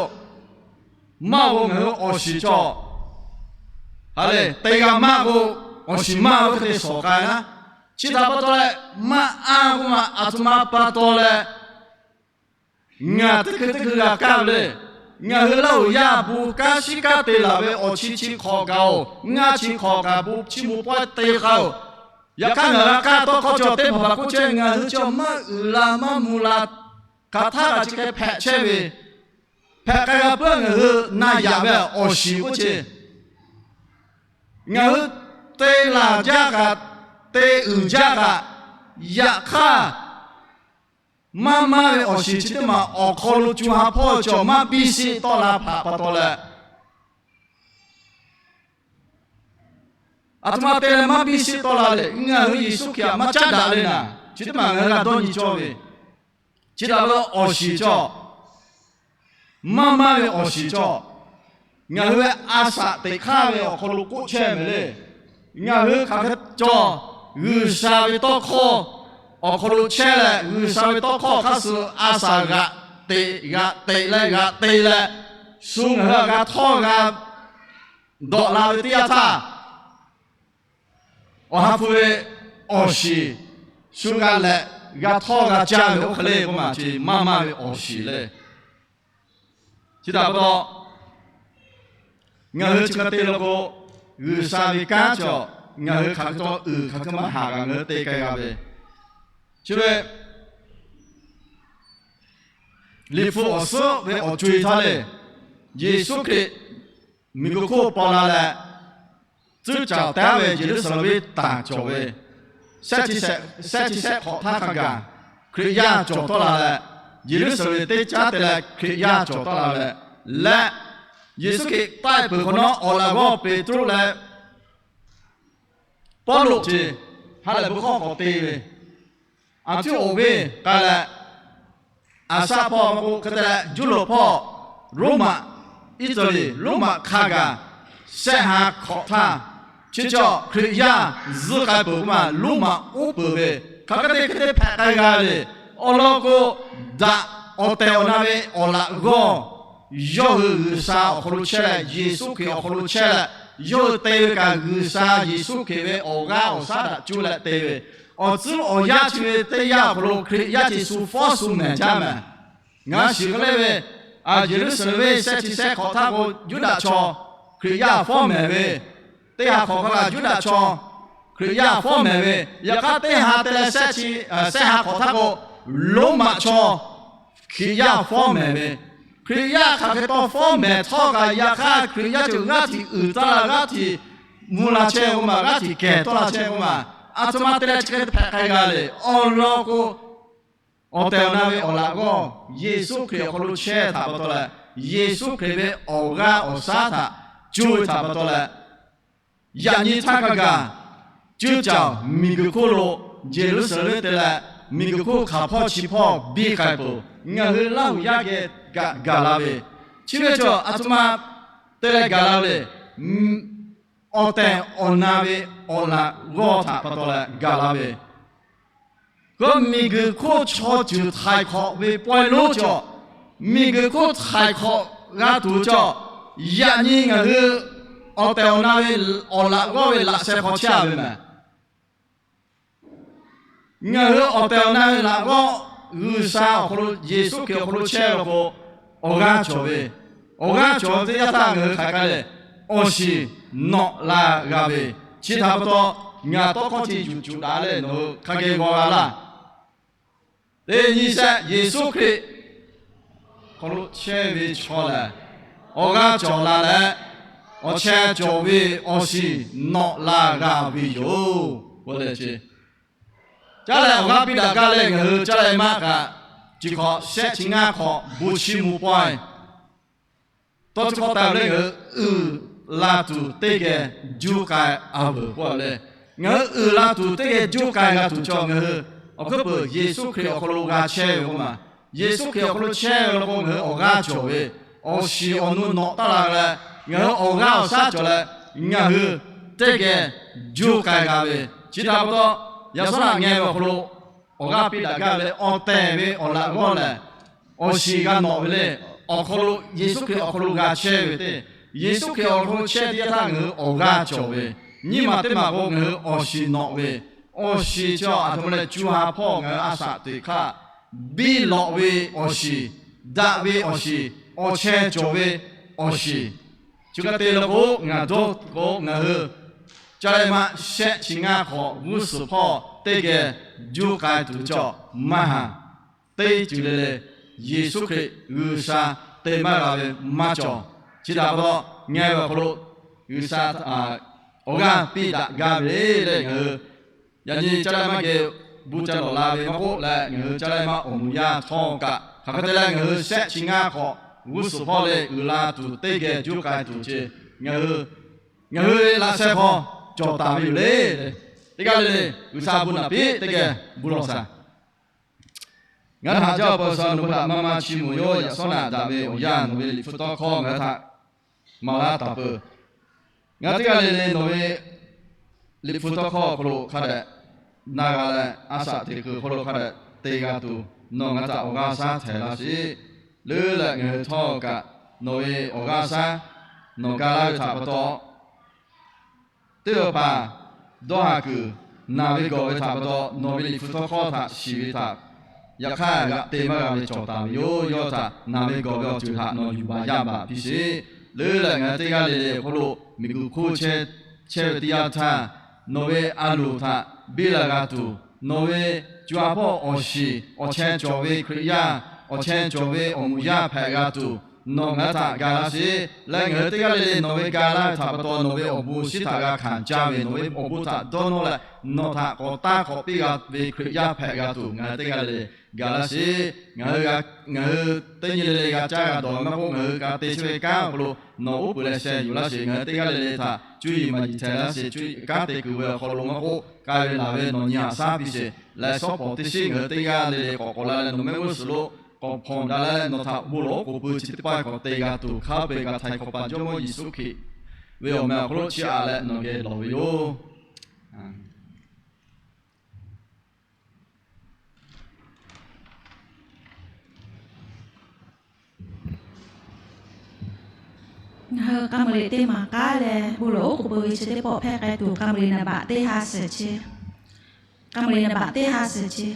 maˇ k'o ngaˬ hui awˬ shiˍ cawˬ. Ha lehˬ, te g'a maˇ k'o, awˬ shiˍ maˇ ve hk'e te shawˍ k'ai naˉ. Chi htaꞈ pa taw leh, maˇ a k'oˆ ma aˬ htoꞈ ma pa taw leh, ngaˬ teˇ hkui teˇ hkui g'a kaˇ ve le. Ngaˬ hui Laˇ huˍ yaˇ bon kanˉ shiˉ kanˉ te laˬ ve awˬ chi chi hk'awꞈ kaꞈ oˬ, ngaˇ chi hk'awꞈ kaꞈ bon chiˇ mvuh pawehˇ te k'ai oˬ. Yaꞈ hk'aˇ ngaˬ g'a kaˇ tawˇ hkawˇ cawˬ teˇ hpaˍ hpaˍ k'oˆ chehˇ ve, ngaˬ hui chi maˇ uiˍ la maˇ mvuh la, hk'aˬ htaˇ kaꞈ chi hk'e hpehꞈ chehˇ ve, hpehꞈ k'ai g'a puiˉ ngaˬ hui na yaꞈ ve awˬ shiˍ k'oˆ chehˇ. Ngaˬ hui te laˬ jaˇ kaꞈ, te uiˍ jaˇ kaꞈ, yaꞈ hk'aˇ, maˇ maˇ ve awˬ shiˍ chi teˇ maˬ awˬ hk'aw lo co ha hpawˇ cawˬ maˇ biˇ shiˆ tawˆ la hpaꞈ pa taw leh, aˬ htoꞈ ma te leh maˇ biˇ shiˆ tawˆ la le. Ngaˬ hui Yeˍsuˆ Hkriꞈ aꞈ maˇ caˉ daꞈ le naˍ, chi teˇ maˬ ngaˬ hui g'a dawˇ nyi cawˇ ve, chi htaꞈ pa taw awˬ shiˍ cawˬ. Maˇ maˇ ve awˬ shiˍ cawˬ. Ngaˬ hui ve a shaꞈ teꞈ hk'aˇ ve awˬ hk'aw lo k'oˆ chehˇ mehˍ le. Ngaˬ hui hk'aˬ hk'e cawˬ, G'uiˬsha ve tawˇ hkawˇ awˬ hk'aw lo chehˇ leh, G'uiˬsha ve tawˇ hkawˇ hk'aˇ suh a shaꞈ g'aꞈ teꞈ g'aꞈ teꞈ leh g'aꞈ te leh, shu ngaˬ hui aꞈ g'a htawˇ g'a dawꞈ la ve teˇ yanˇ htaˇ, Awˬ ha hpu ve awˬ shiˍ shu g'a lehꞈ g'a htawˇ g'a caˇ ve oˇ hk'e le k'oˆ maˬ, chi maˇ maˇ ve awˬ shiˍ le. Chi htaꞈ pa taw, ngaˬ hui chi hk'e te la k'o, G'uiˬsha ve kanˉ cawˬ, ngaˬ hui hk'aˬ hk'e taw uiˍ hk'aˬ hk'e maˇ haˍ kaꞈ ngaˬ hui te k'ai g'a ve, chi ve Liꞈ hpu awˬ suhˉ ve awˬ co-e htaˇ le, Yeˍsuˆ Hkriꞈ miˬguiˬ hk'oˆ paw la leh, tcuhˉ caˍ taˉ ve Yeˍruˆsaˍlehnˍ venˇ taˍ cawˬ ve, shehˆ chi shehˆ hk'awꞈ htaˇ hk'a gaˬ Hkriꞈ yaˇ cawˬ tawˆ la leh, Yeˍruˆsaˍlehnˍ teˇ caˉ te leh Hkriꞈ yaˇ cawˬ tawˆ la leh, leh Yeˍsuˆ Hkriꞈ taˆ-e peuˬ hk'awꞈ nawˉ awˬ laꞈ g'awˇ Peˍtruˆ leh Pawˇluꞈ ce ha lehˬ bon hkawˇ k'awꞈ te ve, aˬ htuˉ awˬ venˇ k'ai leh, Aˍsaˆ hpawˇ maˇ k'oˆ hk'e te leh Juˇlawˬ hpawˇ, Roˉmaꞈ, Iˉsaˍreˍlaˆ, Roˉmaꞈ hk'a gaˬ shehˆ ha hk'awꞈ htaˇ, chi cawˬ Hkriꞈ yaˇ zuhˆ k'ai peuˬ k'oˆ maˬ, Roˉmaꞈ uˉ peunˍ ve, hk'aˬ hk'e te hk'e te hpehꞈ k'ai g'a ve le. Awˬ lawn k'o, daꞈ awˬ tehˬ awˬ na ve awˬ laꞈ g'awˇ yawˇ hui G'uiˬsha awˬ hk'aw lo chehˇ leh, Yeˍsuˆ Hkriꞈ awˬ hk'aw lo chehˇ leh, yawˇ hui te ve kaꞈ G'uiˬsha Yeˍsuˆ Hkriꞈ ve awˬ g'aˇ awˬ shaˉ htaꞈ cuˇ leh te ve, awˬ tcuhˉ awˬ yanˇ chi ve teˇ yanˇ awˬ hk'aw lo Hkriꞈ yaˇ chi shu fawˉ shu mehˍ jaˇ mehˍ. Ngaˬ shiˍ k'ai le ve, Yeˍruˆsaˍlehnˍ venˇ shehˆ chi shehˆ hk'awꞈ htaˇ k'o Yuˇdaꞈ chaw Hkriꞈ yaˇ fawˉ mehˍ ve, teˇ ha hk'awꞈ hk'a gaˬ Yuˇdaꞈ chaw Hkriꞈ yaˇ fawˉ mehˍ ve, yaꞈ hk'aˇ teˇ ha te leh shehˆ chi, shehˆ ha hk'awꞈ htaˇ k'o Roˉmaꞈ chaw Hkriꞈ yaˇ fawˉ mehˍ ve, Hkriꞈ yaˇ hk'aˬ hk'e taw fawˉ mehˍ htawˇ kaꞈ yaꞈ hk'aˇ Hkriꞈ yaˇ ceuˬ g'aˇ hteꞈ uiˍ taˇ la g'aˇ hteꞈ mvuh la chehˇ k'oˆ maˬ, g'aˇ hteꞈ kehˬ tawˆ la chehˇ k'oˆ maˬ, aˬ htoꞈ ma te leh chi hk'e hpehꞈ k'ai g'a le. Awˬ lawn k'o, awˬ tehˬ awˬ na ve awˬ laꞈ g'awˇ Yeˍsuˆ Hkriꞈ awˬ hk'aw lo chehˇ htaꞈ pa taw leh, Yeˍsuˆ Hkriꞈ ve awˬ g'aˇ awˬ shaˉ htaꞈ cuˇ ve htaꞈ pa taw leh, yaꞈ nyi htaˇ hk'a gaˬ cuˇ caˬ miˬguiˬ hk'oˆ lo Yeˍruˆsaˍlehnˍ venˇ te leh miˬguiˬ hk'oˆ hk'aˬ hpawˇ chi hpawˇ biˇ k'ai peuˬ. Ngaˬ hui Laˇ huˍ yaˇ geh gaˬ la ve, chi ve cawˬ aˬ htoꞈ ma te leh gaˬ la ve le. awˬ tehˬ awˬ na ve awˬ laꞈ g'awˇ htaꞈ pa taw leh gaˬ la ve, k'o miˬguiˬ hk'oˆ chaw ceuˬ htaiˍ hk'awꞈ ve pawehˇ lonˉ cawˬ, miˬguiˬ hk'oˆ htaiˍ hk'awꞈ g'a tuˬ cawˬ. Yaꞈ nyi ngaˬ hui awˬ tehˬ awˬ na ve awˬ laꞈ g'awˇ ve laꞈ sheh hk'aw chehˇ a ve mehˬ. Ngaˬ hui awˬ tehˬ awˬ na ve laꞈ g'awˇ G'uiˬsha awˬ hk'aw lo, Yeˍsuˆ Hkriꞈ awˬ hk'aw lo chehˇ ve law k'o, awˬ g'aˇ cawˬ ve, awˬ g'aˇ cawˬ ve teˇ yanˇ htaˇ ngaˬ hui hk'aˬ hk'e leh, awˬ shiˍ nawꞈ la g'a ve, chi htaꞈ pa taw ngaˬ tawˇ hkawˇ chi yuˬ cuˬ daꞈ leh nawˬ hui hk'a geh g'aw g'a laˇ. Teˇ nyi shehˆ, Yeˍsuˆ Hkriꞈ hk'aw lo chehˇ ve chaw lehˬ, awˬ g'aˇ cawˬ la leh, awˬ chehˇ cawˬ ve awˬ shiˍ nawꞈ la g'a ve yoˬ k'oˆ leh ce. Caˇ leh awˬ g'aˇ piˇ daꞈ gaˇ leh ngaˬ hui caˇ leh maˇ kaꞈ, chi hk'awꞈ shehˆ chi ngaˇ hk'awꞈ bon chiˇ mvuh pawehˇ tawˇ chi hk'awꞈ taˍ leh ngaˬ hui uiˍ la tuˬ teˇ geh juˇ k'ai a veuˬ k'oˆ a le. Ngaˬ hui uiˍ la tuˬ teˇ geh juˇ k'ai g'a tuˬ cawˬ ngaˬ hui awˬ hkuiˉ peuˬ Yeˍsuˆ Hkriꞈ awˬ hk'aw lo g'a chehˇ ve k'oˆ ma. Yeˍsuˆ Hkriꞈ awˬ hk'aw lo chehˇ ve law k'o ngaˬ hui awˬ g'aˇ cawˬ ve, awˬ shiˍ awˬ nu nawꞈ taˇ la leh, ngaˬ hui awˬ g'aˇ awˬ shaˉ cawˬ leh, ngaˬ hui teˇ geh juˇ k'ai g'a ve, chi htaꞈ pa taw, yaꞈ shawˉ naꞈ ngeh ve awˬ hk'aw lo awˬ g'aˇ piˇ daꞈ gaˇ ve leh, awˬ tehˬ ve awˬ laꞈ g'awˇ lehˬ, awˬ shiˍ g'a nawꞈ ve le. Awˬ hk'aw lo, Yeˍsuˆ Hkriꞈ awˬ hk'aw lo g'a chehˇ ve teˇ, Yeˍsuˆ Hkriꞈ awˬ hk'aw lo chehˇ teˇ yanˇ htaˇ ngaˬ hui awˬ g'aˇ cawˬ ve, nyiˇ maˬ teˇ maˬ k'o ngaˬ hui awˬ shiˍ nawꞈ ve, awˬ shiˍ chi a htoꞈ ma leh co ha hpawˇ ngaˬ hui a shaꞈ teꞈ hk'aˇ, biˇ lawꞈ ve awˬ shiˍ, daꞈ ve awˬ shiˍ, awˬ chehˇ cawˬ ve awˬ shiˍ, chi hk'e te law k'o ngaˬ dawˇ k'o ngaˬ hui caˇ leh maˇ shehˆ chi ngaˇ hk'awꞈ g'uˇ suhˍ hpawˇ teˇ geh juˇ k'ai tuˬ cawˬ maˇ haˍ. Teˇ ceuˬ le le, Yeˍsuˆ Hkriꞈ G'uiˬsha te maˇ g'a ve maˇ cawˬ. Chi htaꞈ pa taw, ngeh ve awˬ hk'aw lo G'uiˬsha awˬ g'aˇ piˇ daꞈ gaˇ ve le. Ngaˬ hui yaꞈ nyi caˇ leh maˇ geh bon ca lawˬ la ve maˇ k'oˆ leh, ngaˬ hui caˇ leh maˇ awˬ moˍ yaˇ htawˇ kaꞈ hk'aˬ hk'e te leh ngaˬ hui shehˆ chi ngaˇ hk'awꞈ g'uˇ suhˍ hpawˇ le uiˍ la tuˬ teˇ geh juˇ k'ai tuˬ ce. Ngaˬ hui, ngaˬ hui laꞈ sheh hk'aw cawˬ taˍ ve yoˬ le. Teˇ g'aˇ le le G'uiˬsha bon naꞈ piˇ teˇ geh bon lawˬ shaˍ. Ngaˬ hui htaꞈ jaˇ pa sha nawˬ hui htaꞈ maˇ maˇ chiˇ mvuh yoˬ. Yaꞈ shawˉ naꞈ daꞈ ve awˬ yanˇ nawˬ ve liꞈ hpu tawˇ hkawˇ ngaˬ hui htaꞈ maˍ laˇ taˍ peuˬ. Ngaˬ hui teˇ g'aˇ le le nawˬ ve liꞈ hpu tawˇ hkawˇ awˬ hk'aw lo hk'a dehꞈ na g'a leh, a shaꞈ teꞈ kuiˬ awˬ hk'aw lo hk'a dehꞈ te g'a tuˬ, nawˬ ngaˬ hui htaꞈ awˬ g'aˇ shaˉ htehˍ laˇ sheˍ. Leuˉ leh ngaˬ hui htawˇ kaꞈ nawˬ ve awˬ g'aˇ shaˉ nawˬ ga laˇ ve htaꞈ pa taw, teˇ hpaˍ dawˇ haˍ kuiˬ naˬ ve gawˬ ve htaꞈ pa taw, nawˬ ve liꞈ hpu tawˇ hkawˇ htaꞈ shiˍ ve htaꞈ yaꞈ hk'aˇ g'aꞈ te maˇ g'a ve cawˬ taˍ ve yoˬ. Yawˇ htaꞈ naˬ ve gawˬ ve awˬ ceuˬ htaꞈ nawˬ yuˬ baˬ yaˇ baˬ piˇ sheˍ. Leuˉ leh ngaˬ hui teˇ g'aˇ le le awˬ hk'aw lo miˬguiˬ hk'oˆ chehˇ ve teˇ yanˇ htaˇ, nawˬ ve a loˍ htaꞈ biˇ la g'a tuˬ, nawˬ ve co ha hpawˇ awˬ shiˍ awˬ chehˇ cawˬ ve Hkriꞈ yaˇ, awˬ chehˇ cawˬ ve awˬ moˍ yaˇ hpehꞈ g'a tuˬ, nawˬ ngaˬ hui htaꞈ ga laˇ sheˍ. Leh ngaˬ hui teˇ g'aˇ le le nawˬ ve ga laˇ ve htaꞈ pa taw, nawˬ ve awˬ bon shiˉ htaꞈ g'a hkanˍ caˇ ve, nawˬ ve awˬ bon htaꞈ dawˇ nawˇ leh, nawˬ htaꞈ k'awꞈ taˇ k'awꞈ piˇ g'a ve Hkriꞈ yaˇ hpehꞈ g'a tuˬ ngaˬ hui teˇ g'aˇ le le ga laˇ sheˍ. Ngaˬ hui, ngaˬ hui teˇ nyi le le g'a caˇ g'a dawˬ ve maˇ k'oˆ, ngaˬ hui g'a te chehˇ ve kanˉ awˬ hk'aw lo nawˬ uˉ peunˍ leh sheh yuˬ laˇ sheˍ. Ngaˬ hui teˇ g'aˇ le le htaꞈ cuˇ yiˍ maˍ yiˍ htehˍ laˇ sheˍ. Cuˇ yiˍ kanˉ te kuiˬ ve awˬ hk'aw lo maˇ k'oˆ, k'ai ve laˬ ve nawˬ nyi haꞈ shaˉ piˇ sheˍ. Leh shawˉ pawˍ teˇ shiˉ ngaˬ hui teˇ g'aˇ le le k'awꞈ k'awꞈ la leh nawˬ mehˆ g'uˇ suhˍ lo k'awꞈ hpawnˬ daꞈ leh nawˬ htaꞈ bon lawˬ oˉ k'oˍ pui chi teˇ pawˆ k'awꞈ te g'a tuˬ hk'a peu-eˬ g'a htaiˍ hk'awꞈ paˍ Jawˇmawˇ Yeˍsuˆ Hkriꞈ ve awˬ meh awˬ hk'aw lo chiˇ aꞈ leh nawˬ geh lawˬ ve yoˬ. Ngaˬ hui k'a muiˬ liꞈ teˇ maˬ k'aˉ leh bon lawˬ oˉ k'oˍ pui ve chi teˇ pawˆ hpehˇ k'ai tuˬ, k'a muiˬ liꞈ naˍ baꞈ teˇ ha suhˍ chi, k'a muiˬ liꞈ naˍ baꞈ teˇ ha suhˍ chi